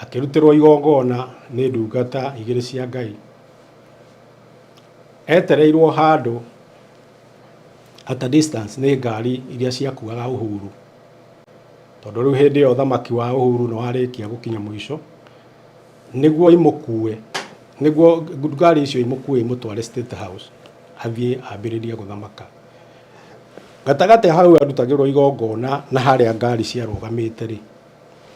akĩrutĩrwo igongona nĩ ndungata igĩrĩ cia Ngai, etereirwo handũ at a distance nĩ ngari iria ciakuaga Uhuru. Tondũ rĩu hĩndĩ ĩyo ũthamaki wa Uhuru nĩ warĩkia gũkinya mũico, nĩguo imũkue, nĩguo ngari icio imũkue imũtware State House, athiĩ ambĩrĩrie gũthamaka. Gatagatĩ hau arutagĩrwo igongona na harĩa ngari ciarũgamĩte rĩ,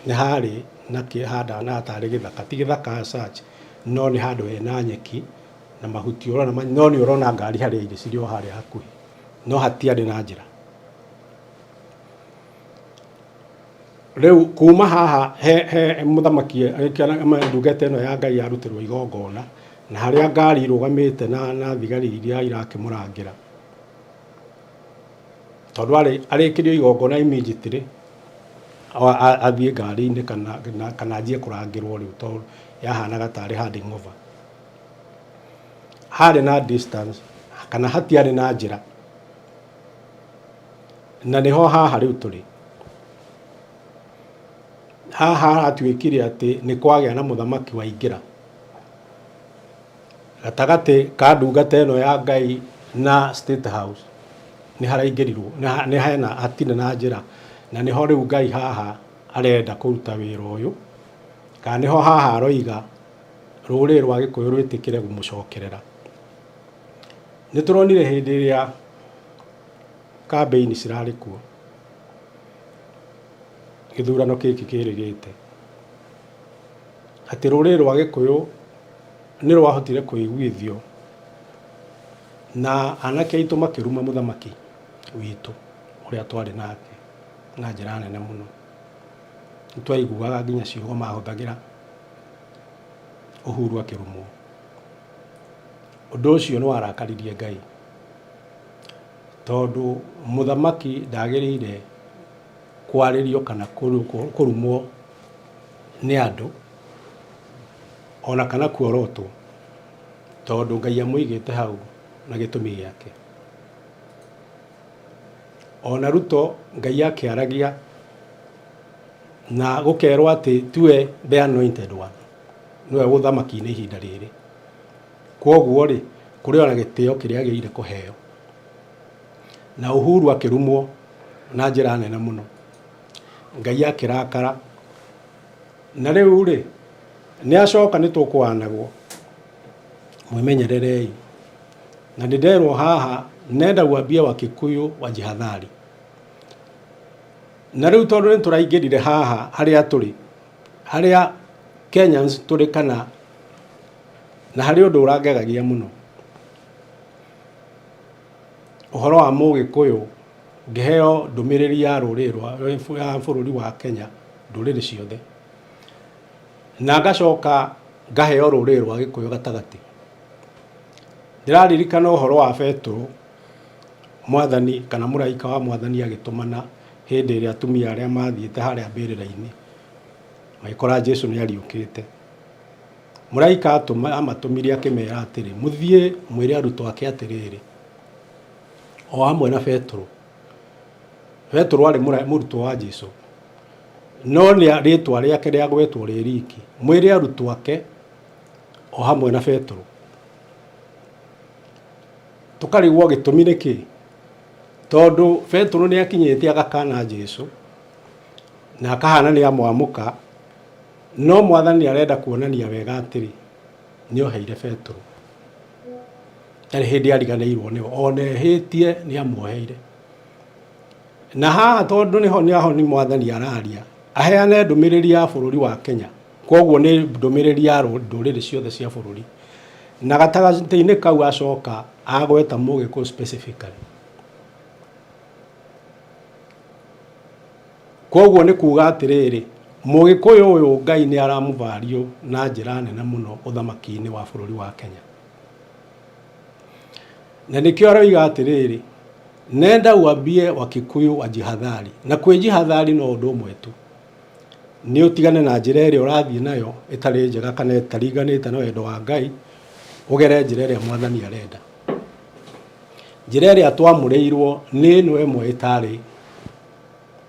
nĩ harĩ na kĩhanda tarĩ gĩthaka, ti gĩthaka as such, no nĩ handũ hena nyeki na mahuti ũrona, no nĩ ũrona ngari harĩa irĩ cirĩ o harĩa hakuhĩ, no hatiarĩ na njĩra. Rĩu kuma haha he, he mũthamaki ndungata ĩno ya Ngai yarutĩrwo igongona na harĩa ngari irũgamĩte na, na thigari iria irakĩmũrangĩra tondũ arĩ arĩkĩrio igongona immediately athiĩ ngari-inĩ kana, kana anjie kũrangĩrwo rĩu tondũ yahanaga tarĩ handing over. Harĩ na distance kana hatiarĩ na njĩra, na nĩho haha rĩu tũrĩ. Haha haratuĩkire atĩ nĩ kwagĩa na mũthamaki waingĩra gatagatĩ ka ndungata ĩno ya Ngai na State House. Nĩ haraingĩrirwo nĩ hena hatirĩ na njĩra, na nĩho rĩu Ngai haha arenda kũruta wĩra ũyũ, kana nĩho haha aroiga rũrĩrĩ rwa Gĩkũyũ rwĩtĩkĩre kũmũcokerera. Nĩ tũronire hĩndĩ ĩrĩa kambĩini cirarĩ kuo, gĩthurano gĩkĩ kĩrĩgĩte, atĩ rũrĩrĩ rwa Gĩkũyũ nĩ rwahotire kũiguithio na anake aitũ makĩruma mũthamaki witũ ũrĩa twarĩ nake na njĩra nene mũno. Nĩ twaiguaga nginya ciugo mahũthagĩra Uhuru akĩrumwo. Ũndũ ũcio nĩ warakaririe Ngai, tondũ mũthamaki ndagĩrĩire kwarĩrio kana kũrumwo nĩ andũ ona kana kuorotwo, tondũ Ngai amũigĩte hau na gĩtũmi gĩake. Ona Ruto Ngai akĩaragia na gũkerwo atĩ tiwe the anointed one, nĩwe ũthamaki-inĩ ihinda rĩrĩ. Kwoguo rĩ, kũrĩ ona gĩtĩo kĩrĩa agĩrĩire kũheo. Na Uhuru akĩrumwo na njĩra nene mũno. Ngai akĩrakara. Na rĩu rĩ, nĩ acoka nĩ tũkũanagwo. Mwĩmenyererei. Na nĩ nderwo haha, nenda uambie Wakikuyu wajihadhari. Na rĩu tondũ nĩ tũraingĩrire haha harĩa tũrĩ, harĩa Kenyans tũrĩ kana, na harĩ ũndũ ũrangegagia mũno. Ũhoro wa Mũgĩkũyũ ngĩheo ndũmĩrĩri ya rũrĩrĩ rwa ya bũrũri wa Kenya, ndũrĩrĩ ciothe, na ngacoka ngaheo rũrĩrĩ rwa Gĩkũyũ gatagatĩ. Ndĩraririkana ũhoro wa Betũrũ, Mwathani kana mũraika wa Mwathani agĩtũmana hĩndĩ ĩrĩa atumia arĩa mathiĩte harĩa mbĩrĩra-inĩ magĩkora Jesu nĩ ariũkĩte. Mũraika amatũmire akĩmera atĩrĩ, mũthiĩ mwĩre arutwo ake atĩrĩrĩ, o hamwe na Petero. Petero arĩ mũrutwo wa Jesu, no nĩ rĩtwa rĩake rĩagwetwo rĩ riki. Mwĩre arutwo ake o hamwe na Petero. Tũkarigwo gĩtũmi nĩ kĩ? Tondũ Petero nĩ akinyĩte agakana Jesu na akahana nĩ amwamũka. No Mwathani arenda kuonania wega atĩrĩ, nĩoheire Petero. Ndarĩ hĩndĩ ariganĩirwo nĩwe, ona ehĩtie nĩamuoheire. Na haha tondũ nĩho nĩaho nĩ Mwathani araria, aheane ndũmĩrĩri ya bũrũri wa Kenya, kwoguo nĩ ndũmĩrĩri ya ndũrĩrĩ ciothe cia bũrũri. Na gatagatĩ-inĩ kau acoka agweta Mũgĩkũyũ specifically. Kwoguo nĩ kuuga atĩrĩrĩ, Mũgĩkũyũ ũyũ Ngai nĩ aramũ value na njĩra nene mũno ũthamaki-inĩ wa bũrũri wa Kenya. Na nĩkĩo aroiga atĩrĩrĩ, nenda uambie Wakikuyu wajihadhari. Na kwĩjihadhari no ũndũ ũmwe tu, nĩ ũtigane na njĩra ĩrĩa ũrathiĩ nayo ĩtarĩ njega kana ĩtaringanĩte na wendo wa Ngai, ũgere njĩra ĩrĩa Mwathani arenda. Njĩra ĩrĩa twamũrĩirwo nĩ ĩno ĩmwe ĩtarĩ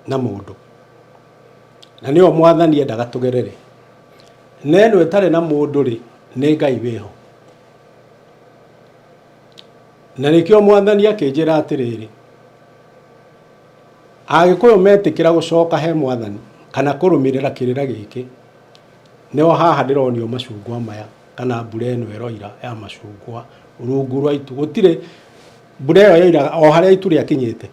na mũndũ, na nĩyo Mwathani endaga tũgerere. Na ĩno ĩtarĩ na mũndũ rĩ, nĩ Ngai wĩho. Na nĩkĩo Mwathani akĩnjĩra atĩrĩrĩ, Agĩkũyũ metĩkĩra gũcoka he Mwathani kana kũrũmĩrĩra kĩrĩra gĩkĩ, nĩho haha ndĩronio macungwa maya kana mbura ĩno ĩroira ya macungwa rungu rwa itu. Gũtirĩ mbura ĩyo yoiraga o harĩa itu rĩakinyĩte.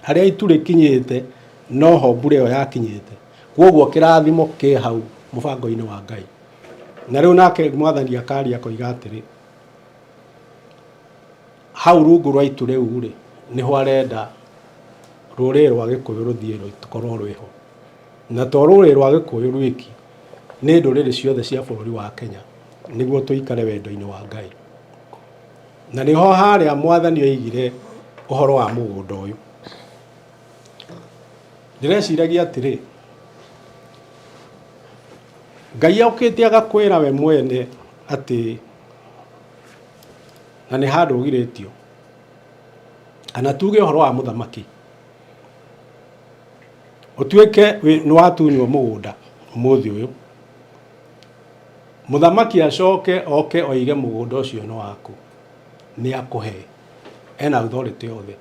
Harĩa itu rĩkinyĩte noho mbura ĩyo yakinyĩte. Kwoguo kĩrathimo kĩ hau mũbango-inĩ wa Ngai. Na rĩu nake Mwathani akaria akoiga atĩrĩ, hau rungu rwa itu rĩu rĩ, nĩho arenda rũrĩrĩ rwa Gĩkũyũ rũthiĩ rũkorwo rwĩho. Na to rũrĩrĩ rwa Gĩkũyũ rwiki, nĩ ndũrĩrĩ ciothe cia bũrũri wa Kenya, nĩguo tũikare wendo-inĩ wa Ngai. Na nĩho harĩa Mwathani oigire ũhoro wa mũgũnda ũyũ. Ndĩreciragia atĩrĩ, Ngai okĩte agakwĩra we mwene atĩ Na nĩ handũ ũgirĩtio. Kana tuge ũhoro wa mũthamaki. Ũtuĩke nĩ watunywo mũgũnda ũmũthĩ ũyũ. Mũthamaki acoke oke oige mũgũnda ũcio nĩ waku. Nĩ akũhe. Ena authority yothe.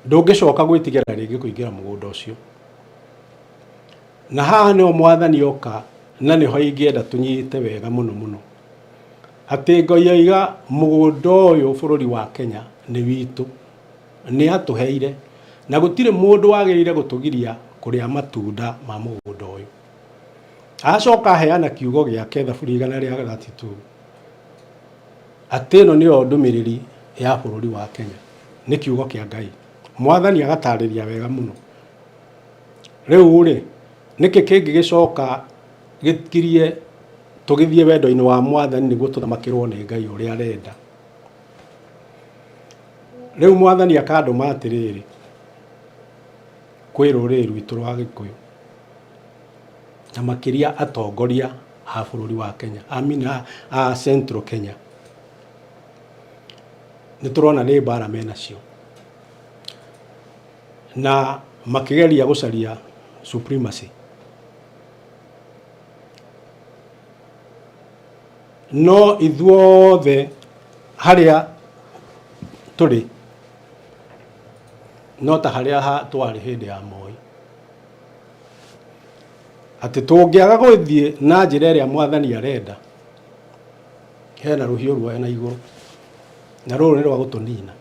Ndũngĩcoka gwĩtigĩra rĩngĩ kũingĩra mũgũnda ũcio. Na haha nĩho mwathani oka na nĩho ingĩenda tũnyite wega mũno mũno. Atĩ Ngai oiga mũgũnda ũyũ bũrũri wa Kenya nĩ witũ, nĩ atũheire na gũtirĩ mũndũ wagĩrĩire gũtũgiria kũrĩa matunda ma mũgũnda ũyũ. Acoka aheana kiugo gĩake Thaburi 132 atĩ ĩno nĩyo ndũmĩrĩri ya bũrũri wa Kenya, nĩ kiugo kĩa Ngai. Mwathani agatarĩria wega mũno. Rĩu rĩ, nĩkĩ kĩngĩgĩcoka gĩkirie tũgĩthiĩ wendo-inĩ wa Mwathani nĩguo tũthamakĩrwo nĩ Ngai ũrĩa arenda? Rĩu Mwathani akandũma atĩrĩrĩ, kwĩ rũrĩrĩ rwitũ rwa Gĩkũyũ, na makĩria atongoria a bũrũri wa Kenya, I mean a, a Central Kenya. Nĩ tũrona nĩ mbara menacio. Na makĩgeria gũcaria supremacy. No ithuothe harĩa tũrĩ no ta harĩa twarĩ hĩndĩ ya Moi, atĩ tũngĩaga gũthiĩ na njĩra ĩrĩa mwathani arenda, hena rũhiũ ruoe na igũrũ, na rũrũ nĩ rwa gũtũnina.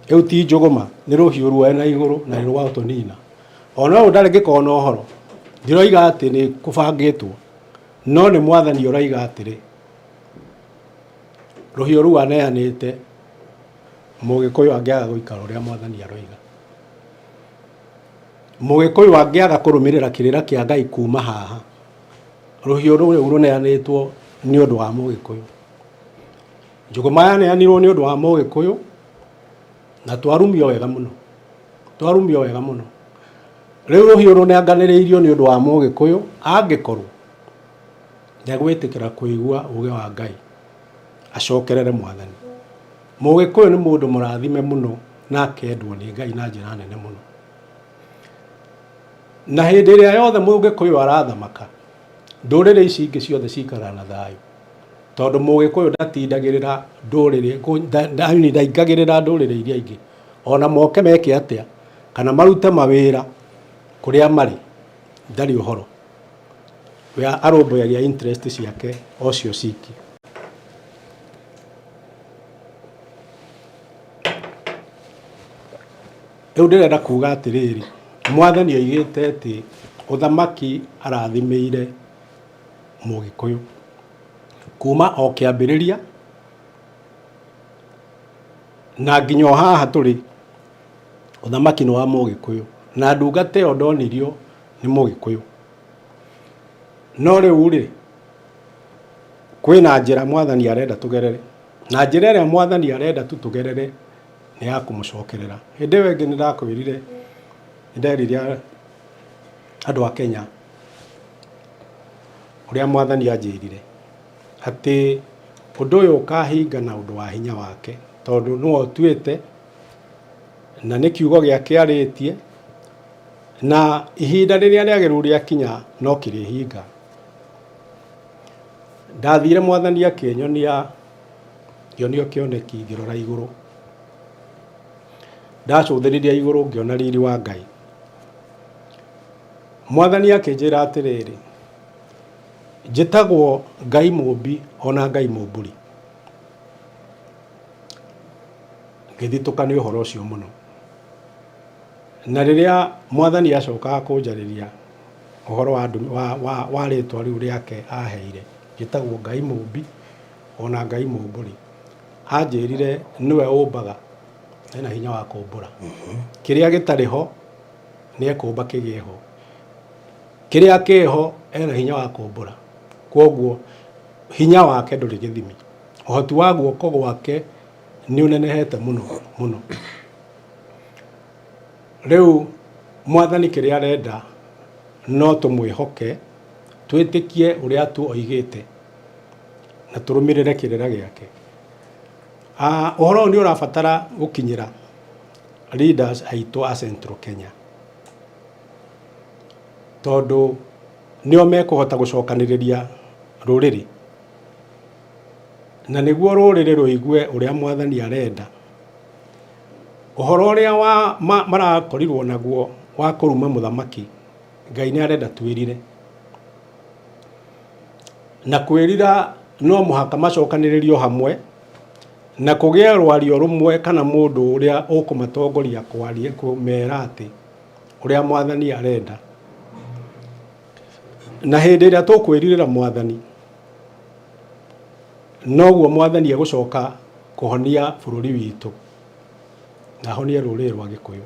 Rĩu ti njũgũma, nĩ rũhiũ ruoe na igũrũ na nĩ rwa gũtũnina. Ona ũyũ ndarĩ ngĩkorwo na ũhoro, ndiroiga atĩ nĩ kũbangĩtwo, no nĩ mwathani ũroiga atĩrĩ, rũhiũ rũu aneanĩte mũgĩkũyũ angĩaga gũikara ũrĩa mwathani aroiga. Mũgĩkũyũ angĩaga kũrũmĩrĩra kĩrĩra kĩa Ngai kuma haha, rũhiũ rũu rũneanĩtwo nĩ ũndũ wa mũgĩkũyũ. Njũgũma yaneanirwo nĩ ũndũ wa Mũgĩkũyũ na twarumio wega mũno, twarumio wega mũno. Rĩu rũhiũ rũnenganĩrĩirio nĩ ũndũ wa Mũgĩkũyũ angĩkorwo ndegwĩtĩkĩra kũigua uge wa Ngai acokerere Mwathani. Mũgĩkũyũ nĩ mũndũ mũrathime mũno na akendwo nĩ Ngai na njĩra nene mũno. Na hĩndĩ ĩrĩa yothe Mũgĩkũyũ arathamaka, ndũrĩrĩ ici ingĩ ciothe cikaraga na thayũ. Tondũ Mũgĩkũyũ ndatindagĩrĩra ndũrĩrĩ, ndaingagĩrĩra ndũrĩrĩ iria ingĩ. Ona moke meke atĩa, kana marute mawĩra kũrĩa marĩ, ndarĩ ũhoro. We arũmbũyagia interest ciake o cio ciki. Rĩu ndĩrenda kuga atĩrĩrĩ, Mwathani oigĩte atĩ ũthamaki arathimĩire Mũgĩkũyũ. Kuma o kĩambĩrĩria na nginya o haha tũrĩ, ũthamaki nĩ wa Mũgĩkũyũ. Na ndungata ĩyo ndonirio nĩ Mũgĩkũyũ. No rĩu rĩ, kwĩna njĩra Mwathani arenda tũgerere. Na njĩra ĩrĩa Mwathani arenda tu tũgerere nĩ ya kũmũcokerera. Hĩndĩ ĩyo ĩngĩ nĩ ndakwĩrire, nĩ nderire andũ a Kenya ũrĩa Mwathani anjĩrire, atĩ ũndũ ũyũ ũkahinga na ũndũ wa hinya wake, tondũ nĩwe ũtuĩte, na nĩ kiugo gĩake arĩtie, na ihinda rĩrĩa rĩagĩrĩru rĩakinya no kĩrĩhinga. Ndathire Mwathani akĩnyonia, ngĩonio kĩoneki ngĩrora igũrũ. Ndacũthĩrĩria igũrũ ngĩona riri wa Ngai. Mwathani akĩnjĩra atĩrĩrĩ, njĩtagwo Ngai mũmbi ona Ngai mũmbũri. Ngĩthitũka nĩ ũhoro ũcio mũno. Na rĩrĩa Mwathani acokaga kũnjarĩria ũhoro wa, wa, wa, wa rĩtwa rĩu rĩake aheire, njĩtagwo Ngai mũmbi ona Ngai mũmbũri. Anjĩrire nĩwe ũmbaga, ena hinya wa kũmbũra. Kĩrĩa gĩtarĩ ho nĩ ekũmba kĩgĩe ho. Kĩrĩa kĩho ena hinya wa kũmbũra. Kwoguo hinya wake ndũrĩ gĩthimi. Ũhoti wa guoko gwake nĩ ũnenehete mũno mũno. Rĩu Mwathani kĩrĩa arenda no tũmwĩhoke, twĩtĩkie ũrĩa tu oigĩte. Na tũrũmĩrĩre kĩrĩra gĩake. Ũhoro ũyũ nĩ ũrabatara gũkinyĩra leaders aitũ a Central Kenya, tondũ nĩo mekũhota gũcokanĩrĩria rũrĩrĩ, na nĩguo rũrĩrĩ rũigue ũrĩa mwathani arenda. Ũhoro ũrĩa wa marakorirwo naguo wa kũruma mũthamaki, Ngai nĩ arenda twĩrire. Na kwĩrira no mũhaka macokanĩrĩrio hamwe na kũgĩe rwario rũmwe kana mũndũ ũrĩa ũkũmatongoria kwaria kũmera atĩ ũrĩa mwathani arenda. Na hĩndĩ ĩrĩa tũkwĩrirĩra mwathani, noguo mwathani egũcoka kũhonia bũrũri witũ na ahonie rũrĩrĩ rwa Gĩkũyũ.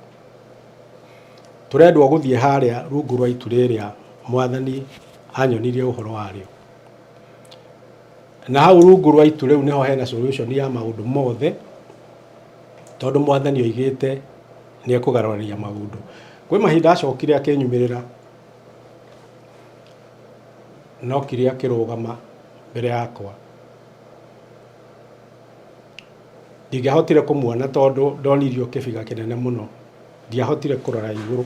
Tũrendwo gũthiĩ harĩa rungu rwa itu rĩrĩa mwathani anyonirie ũhoro warĩo. Na hau rungu rwa itu rĩu nĩho hena solution ya maũndũ mothe, tondũ mwathani oigĩte nĩ ekũgarũrania maũndũ. Kwĩ mahinda acokire akĩnyumĩrĩra, na okire akĩrũgama mbere yakwa. Ndingĩahotire kũmuona tondũ ndonirio kĩbiga kĩnene mũno, ndiahotire kũrora igũrũ.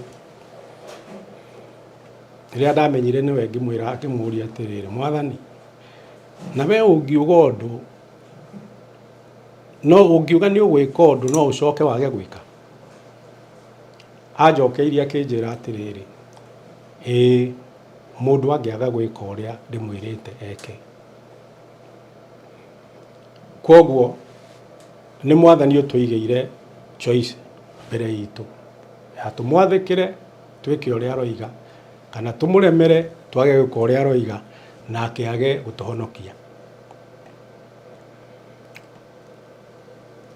Rĩrĩa ndamenyire nĩwe ngĩmwĩra ngĩmũria atĩrĩrĩ, mwathani, na we ũngiuga ũndũ, no ũngiuga nĩ ũgwĩka ũndũ no ũcoke wage gwĩka? Anjokeirie akĩnjĩra atĩrĩrĩ, ĩĩ mũndũ angĩaga gwĩka ũrĩa ndĩmwĩrĩte eke. Kwoguo nĩ mwathani ũtũigĩire choice mbere itũ ya tũmwathĩkĩre twĩke ũrĩa aroiga kana tũmũremere twage gwĩka ũrĩa aroiga nake age gũtũhonokia.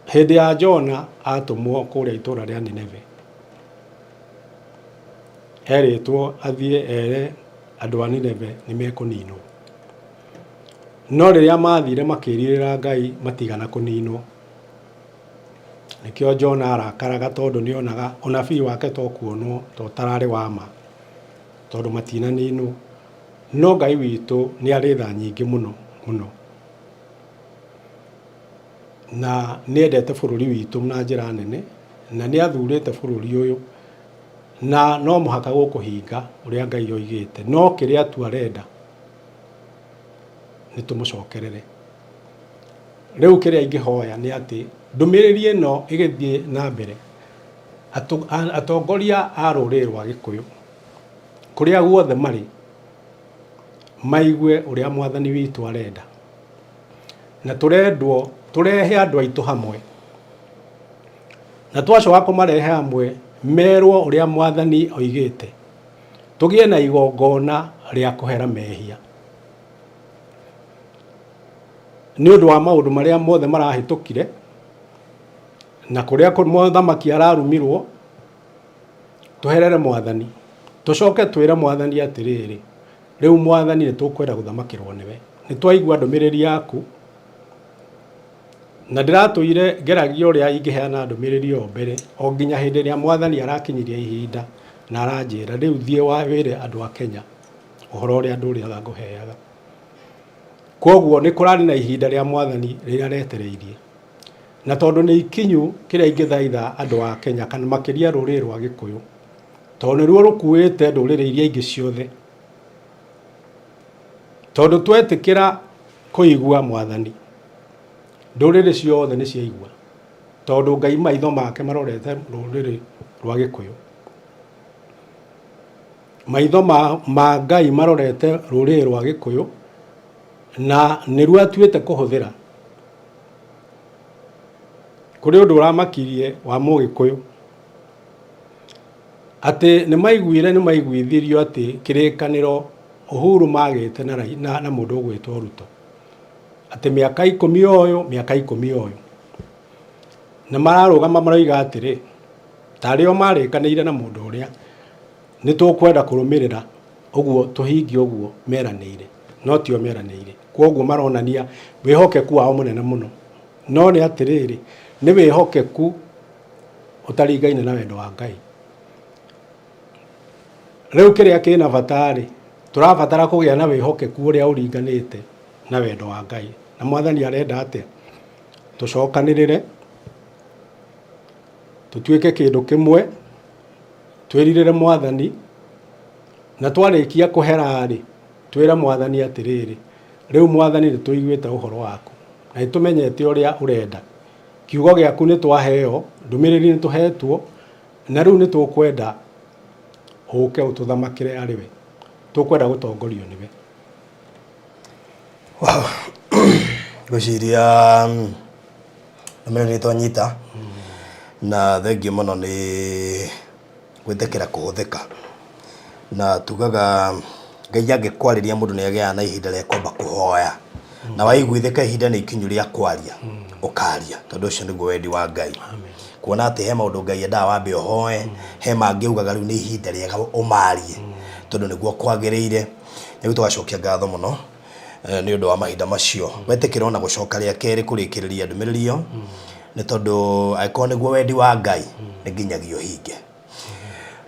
Hĩndĩ ya Jona atũmwo kũrĩa itũra rĩa Nineve, erĩtwo athiĩ ere andũ a Nineve nĩ mekũninwo. No rĩrĩa maathire makĩĩrirĩra Ngai matigana kũninwo. Nĩkĩo Jona arakaraga tondũ nĩonaga ũnabii wake to kuonwo ta ũtararĩ wa ma tondũ matinaninwo. No Ngai witũ nĩ arĩ tha nyingĩ mũno mũno. Na nĩendete bũrũri witũ na njĩra nene na nĩ athurĩte bũrũri ũyũ na no mũhaka gũkũhinga ũrĩa Ngai oigĩte. No kĩrĩa tu arenda nĩ tũmũcokerere. Rĩu kĩrĩa ingĩhoya nĩ atĩ ndũmĩrĩri ĩno ĩgĩthiĩ na mbere, atongoria a rũrĩrĩ rwa Gĩkũyũ kũrĩa guothe marĩ maigue ũrĩa mwathani witũ arenda. Na tũrendwo tũrehe andũ aitũ hamwe, na twacoka kũmarehe hamwe merwo ũrĩa mwathani oigĩte. Tũgĩe na igongona rĩa kũhera mehia nĩ ũndũ wa maũndũ marĩa mothe marahĩtũkire na kũrĩa mũthamaki ararumirwo, tũherere mwathani, tũcoke twĩre mwathani atĩrĩrĩ, rĩu mwathani nĩ tũkwenda gũthamakĩrwo nĩwe, nĩ twaigua ndũmĩrĩri yaku Na ndĩratũire ngeragia ũrĩa ingĩheana ndũmĩrĩri ĩyo mbere, o nginya hĩndĩ ĩrĩa Mwathani arakinyirie ihinda na aranjĩra, rĩu thiĩ wĩre andũ a Kenya ũhoro ũrĩa ndũrĩaga ngũheaga. Kwoguo nĩ kũrarĩ na ihinda rĩa Mwathani rĩrĩa aretereirie. Na tondũ nĩ ikinyu kĩrĩa ingĩthaitha andũ a Kenya kana makĩria rũrĩrĩ rwa Gĩkũyũ, tondũ nĩruo rũkuĩte ndũrĩrĩ iria ingĩ ciothe, tondũ twetĩkĩra kũigua Mwathani, ndũrĩrĩ ciothe nĩ ciaigua, tondũ Ngai maitho make marorete rũrĩrĩ rwa Gĩkũyũ. Maitho ma Ngai marorete rũrĩrĩ rwa Gĩkũyũ na nĩruo atuĩte kũhũthĩra. Kũrĩ ũndũ ũramakirie wa Mũgĩkũyũ, atĩ nĩ maiguire nĩ maiguithirio atĩ kĩrĩkanĩro Uhuru magĩte na mũndũ ũgwĩtwo Ruto, atĩ mĩaka ikũmi ũyũ, mĩaka ikũmi ũyũ. Na mararũgama maroiga atĩrĩ, tarĩ o marĩkanĩire na mũndũ ũrĩa, nĩ tũkwenda kũrũmĩrĩra ũguo tũhingie ũguo meranĩire, no tio meranĩire. Kwoguo maronania wĩhokeku wao mũnene mũno. No nĩ atĩrĩrĩ, nĩ wĩhokeku ũtaringaine na wendo wa Ngai. Rĩu kĩrĩa kĩna bata rĩ, tũrabatara kũgĩa na wĩhokeku ũrĩa ũringanĩte na wendo wa Ngai. Na Mwathani arenda atĩa? Tũcokanĩrĩre, tũtuĩke kĩndũ kĩmwe, twĩrirĩre Mwathani, na twarĩkia kũhera-rĩ, twĩre Mwathani atĩrĩrĩ, rĩu Mwathani nĩ tũiguĩte ũhoro waku, na nĩ tũmenyete ũrĩa ũrenda. Kiugo gĩaku nĩ twaheo, ndũmĩrĩri nĩ tũhetwo, na rĩu nĩ tũkwenda ũke ũtũthamakĩre arĩ we. Tũkwenda gũtongorio nĩwe. Wow. Ngwĩciria ndũmĩrĩri nĩ twanyita na thengiũ mũno nĩ gwĩtĩkĩra kũhũthĩka na tugaga Ngai angĩkwarĩria mũndũ nĩ agĩaga na ihinda rĩa kwamba kũhoya na waiguithĩka ihinda nĩ ikinyu rĩa kwaria ũkaria tondũ ũcio nĩguo wendi wa Ngai kuona atĩ he maũndũ Ngai endaga wambe ũhoe he mangĩ ugaga rĩu nĩ ihinda rĩega ũmarie tondũ nĩguo kwagĩrĩire. Rĩu tũgacokia ngatho mũno nĩ ũndũ wa mahinda macio wetĩkĩra ona gũcoka rĩa kerĩ kũrĩkĩrĩria ndũmĩrĩri ĩyo nĩ tondũ angĩkorwo nĩguo wendi wa Ngai nĩ nginyagia ũhinge.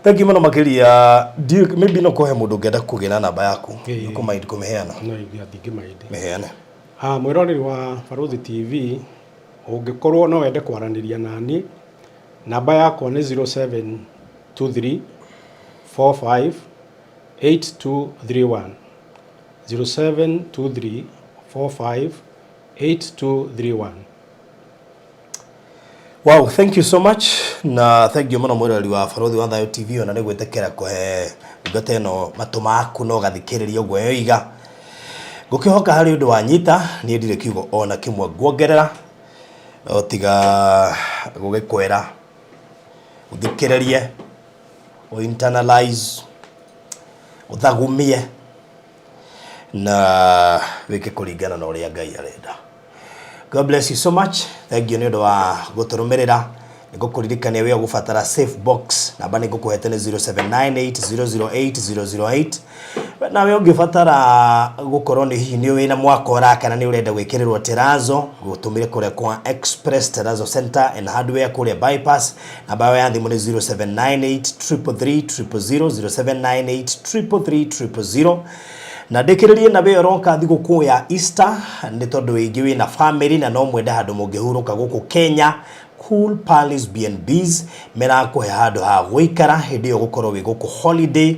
Thengiũ mũno makĩria. Ndiũĩ, maybe no kũhe mũndũ ũngĩenda kũgĩa na namba yaku. Ĩĩ. Ũkũ-mind kũmĩheana? No ndingĩ-mind. Mĩheane. Ah, mwĩroreri wa Barũthi TV, ũngĩkorwo no wende kwaranĩria naniĩ, namba yakwa nĩ 0723 45 8231, 0723 45 8231. Wow, thank you so much na thank you mũno mwĩroreri wa Barũthi wa Thayũ TV ona nĩ gwĩtĩkĩra kũhe ndungata ĩno matũ maku na ũgathikĩrĩria ũguo yoiga. Ngũkĩhoka harĩ ũndũ wanyita, niĩ ndirĩ kiugo ona kĩmwe nguongerera o tiga gũgĩkwĩra ũthikĩrĩrie, ũ internalize, ũthagumie na wĩke kũringana na ũrĩa Ngai arenda. God bless you so much. Thank you nĩ ũndũ wa gũtũrũmĩrĩra. Nĩngũkũririkania wĩ ũgũbatara safe box, namba nĩ ngũkũhete nĩ 0798008008. Nawe ũngĩbatara gũkorwo nĩ hihi nĩ wĩna mwako ũraka na nĩ ũrenda gwĩkĩrĩrwo terazo, gũtũmĩre kũrĩa kwa Express Terazo Center and Hardware kũrĩa Bypass. Namba yao ya thimũ nĩ 0798 333 000, 0798 333 000. Na ndĩkĩrĩrie na wĩ ũroka thigũkũ ya Easter nĩ tondũ ĩngĩ wĩna family na no mwende handũ mũngĩhurũka gũkũ Kenya, Cool Palace B&Bs merakũhe handũ ha gũikara hĩndĩ ĩyo ũgũkorwo wĩ gũkũ holiday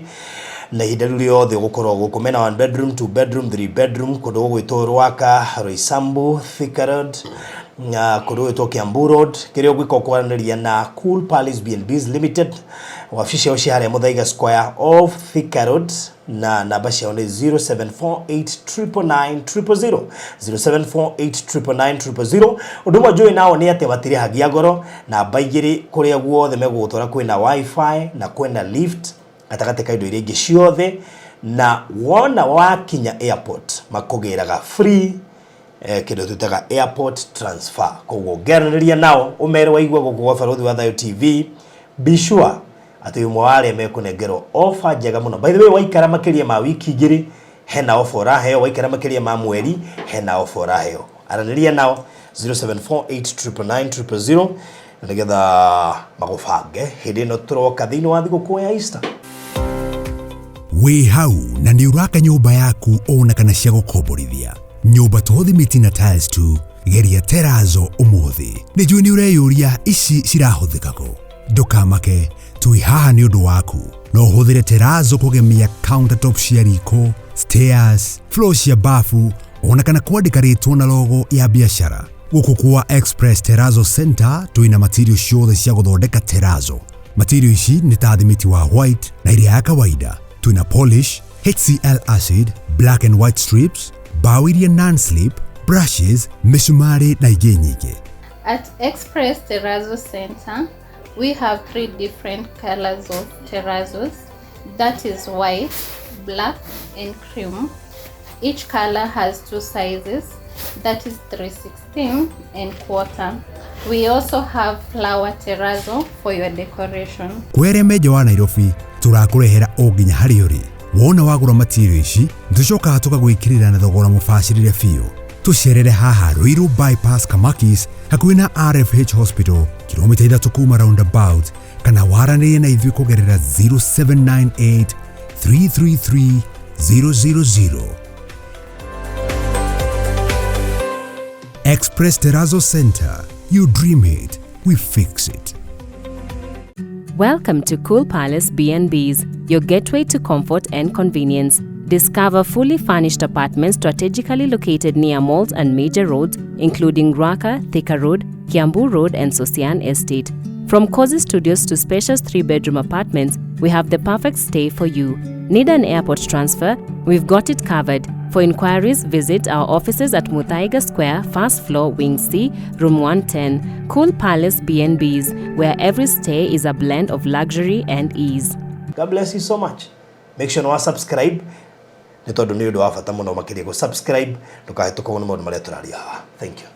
na ihinda rĩu rĩothe ũgũkorwo gũkũ. Mena 1 bedroom, 2 bedroom, 3 bedroom kũndũ gũgwĩtwo Ruaka, Roysambu, Thika Road na kũndũ gũgwĩtwo Kiambu Road. Kĩrĩa ũgwĩka ũkwaranĩria na Cool Palace B&Bs Limited, wabici ciao ci harĩa Muthaiga Square off Thika Road na namba ciao nĩ 0748999000, 0748999000. Ũndũ ũmwe njũĩ nao nĩ atĩ matirĩhagia goro. Namba igĩrĩ, kũrĩa guothe megũgũtwara kwĩna wifi na kwĩna lift gatagatĩ ka indo iria ingĩ ciothe, na wona wakinya airport makũgĩraga free kĩndũ twĩtaga airport transfer. Koguo ũngĩaranĩria nao ũmere waigua gũkũ gwa Barũthi wa Thayũ TV, be sure atĩ ũmwe wa arĩa mekũnengerwo offer njega mũno. By the way, waikara makĩria ma wiki igĩrĩ hena offer ũraheo, waikara makĩria ma mweri hena offer ũraheo. Aranĩria nao 0748999000 na nĩgetha magũbange hĩndĩ ĩno tũroka thĩinĩ wa thigũkũ ya Easter. Wĩ hau na nĩ ũraka nyũmba yaku ona kana cia gũkomborithia, nyũmba to thimiti na tiles tu, geria terazo ũmũthĩ. Nĩ njũĩ nĩ ũreyũria ici cirahũthĩka kũ. Ndũkamake, twĩ haha nĩ ũndũ waku. No ũhũthĩre terazo kũgemia countertop cia riko, stairs, floor cia bafu ona kana kwandĩka rĩtwa na logo ya biacara. Gũkũ kwa Express Terazo Center twĩna material ciothe cia gũthondeka terazo. Material ici nĩ ta thimiti wa white na ĩrĩa ya kawaida. Twĩna polish, HCl acid, black and white strips, mbaũ iria non-slip, brushes, mĩcumarĩ na ingĩ nyingĩ. At Express Terrazzo Center, we have 3 different colors of terrazos. That is white, black, and cream. Each color has 2 sizes, that is 3/16 and quarter. We also have flower terrazzo for your decoration. Kwere menja wa Nairobi tũrakũrehera o nginya harĩa ũrĩ. Wona wagũra material ici, nĩtũcokaga tũgagwĩkĩrĩra na thogora mũbacĩrĩre biũ. Tũcerere haha Ruiru Bypass Kamakis hakuhĩ na RFH Hospital, kilomita 3 kuma roundabout, kana waranĩrie na ithuĩ kũgerera 0798 333 000. Express Terrazzo Center. You dream it, we fix it. Welcome to Cool Palace B&Bs, your gateway to comfort and convenience. Discover fully furnished apartments strategically located near malls and major roads, including Ruaka, Thika Road, Kiambu Road, and Sosian Estate. From cozy studios to spacious 3-bedroom apartments, we have the perfect stay for you. Need an airport transfer? We've got it covered. For inquiries, visit our offices at Muthaiga Square, first floor, Wing C, Room 110. Cool Palace B&Bs, where every stay is a blend of luxury and ease. God bless you so much. Make sure no subscribe nĩ tondũ nĩ ũndũ wa bata mũno makĩria gũ subscribe ndũkahĩtũkwo nĩ maũndũ marĩa tũraria haha. Thank you.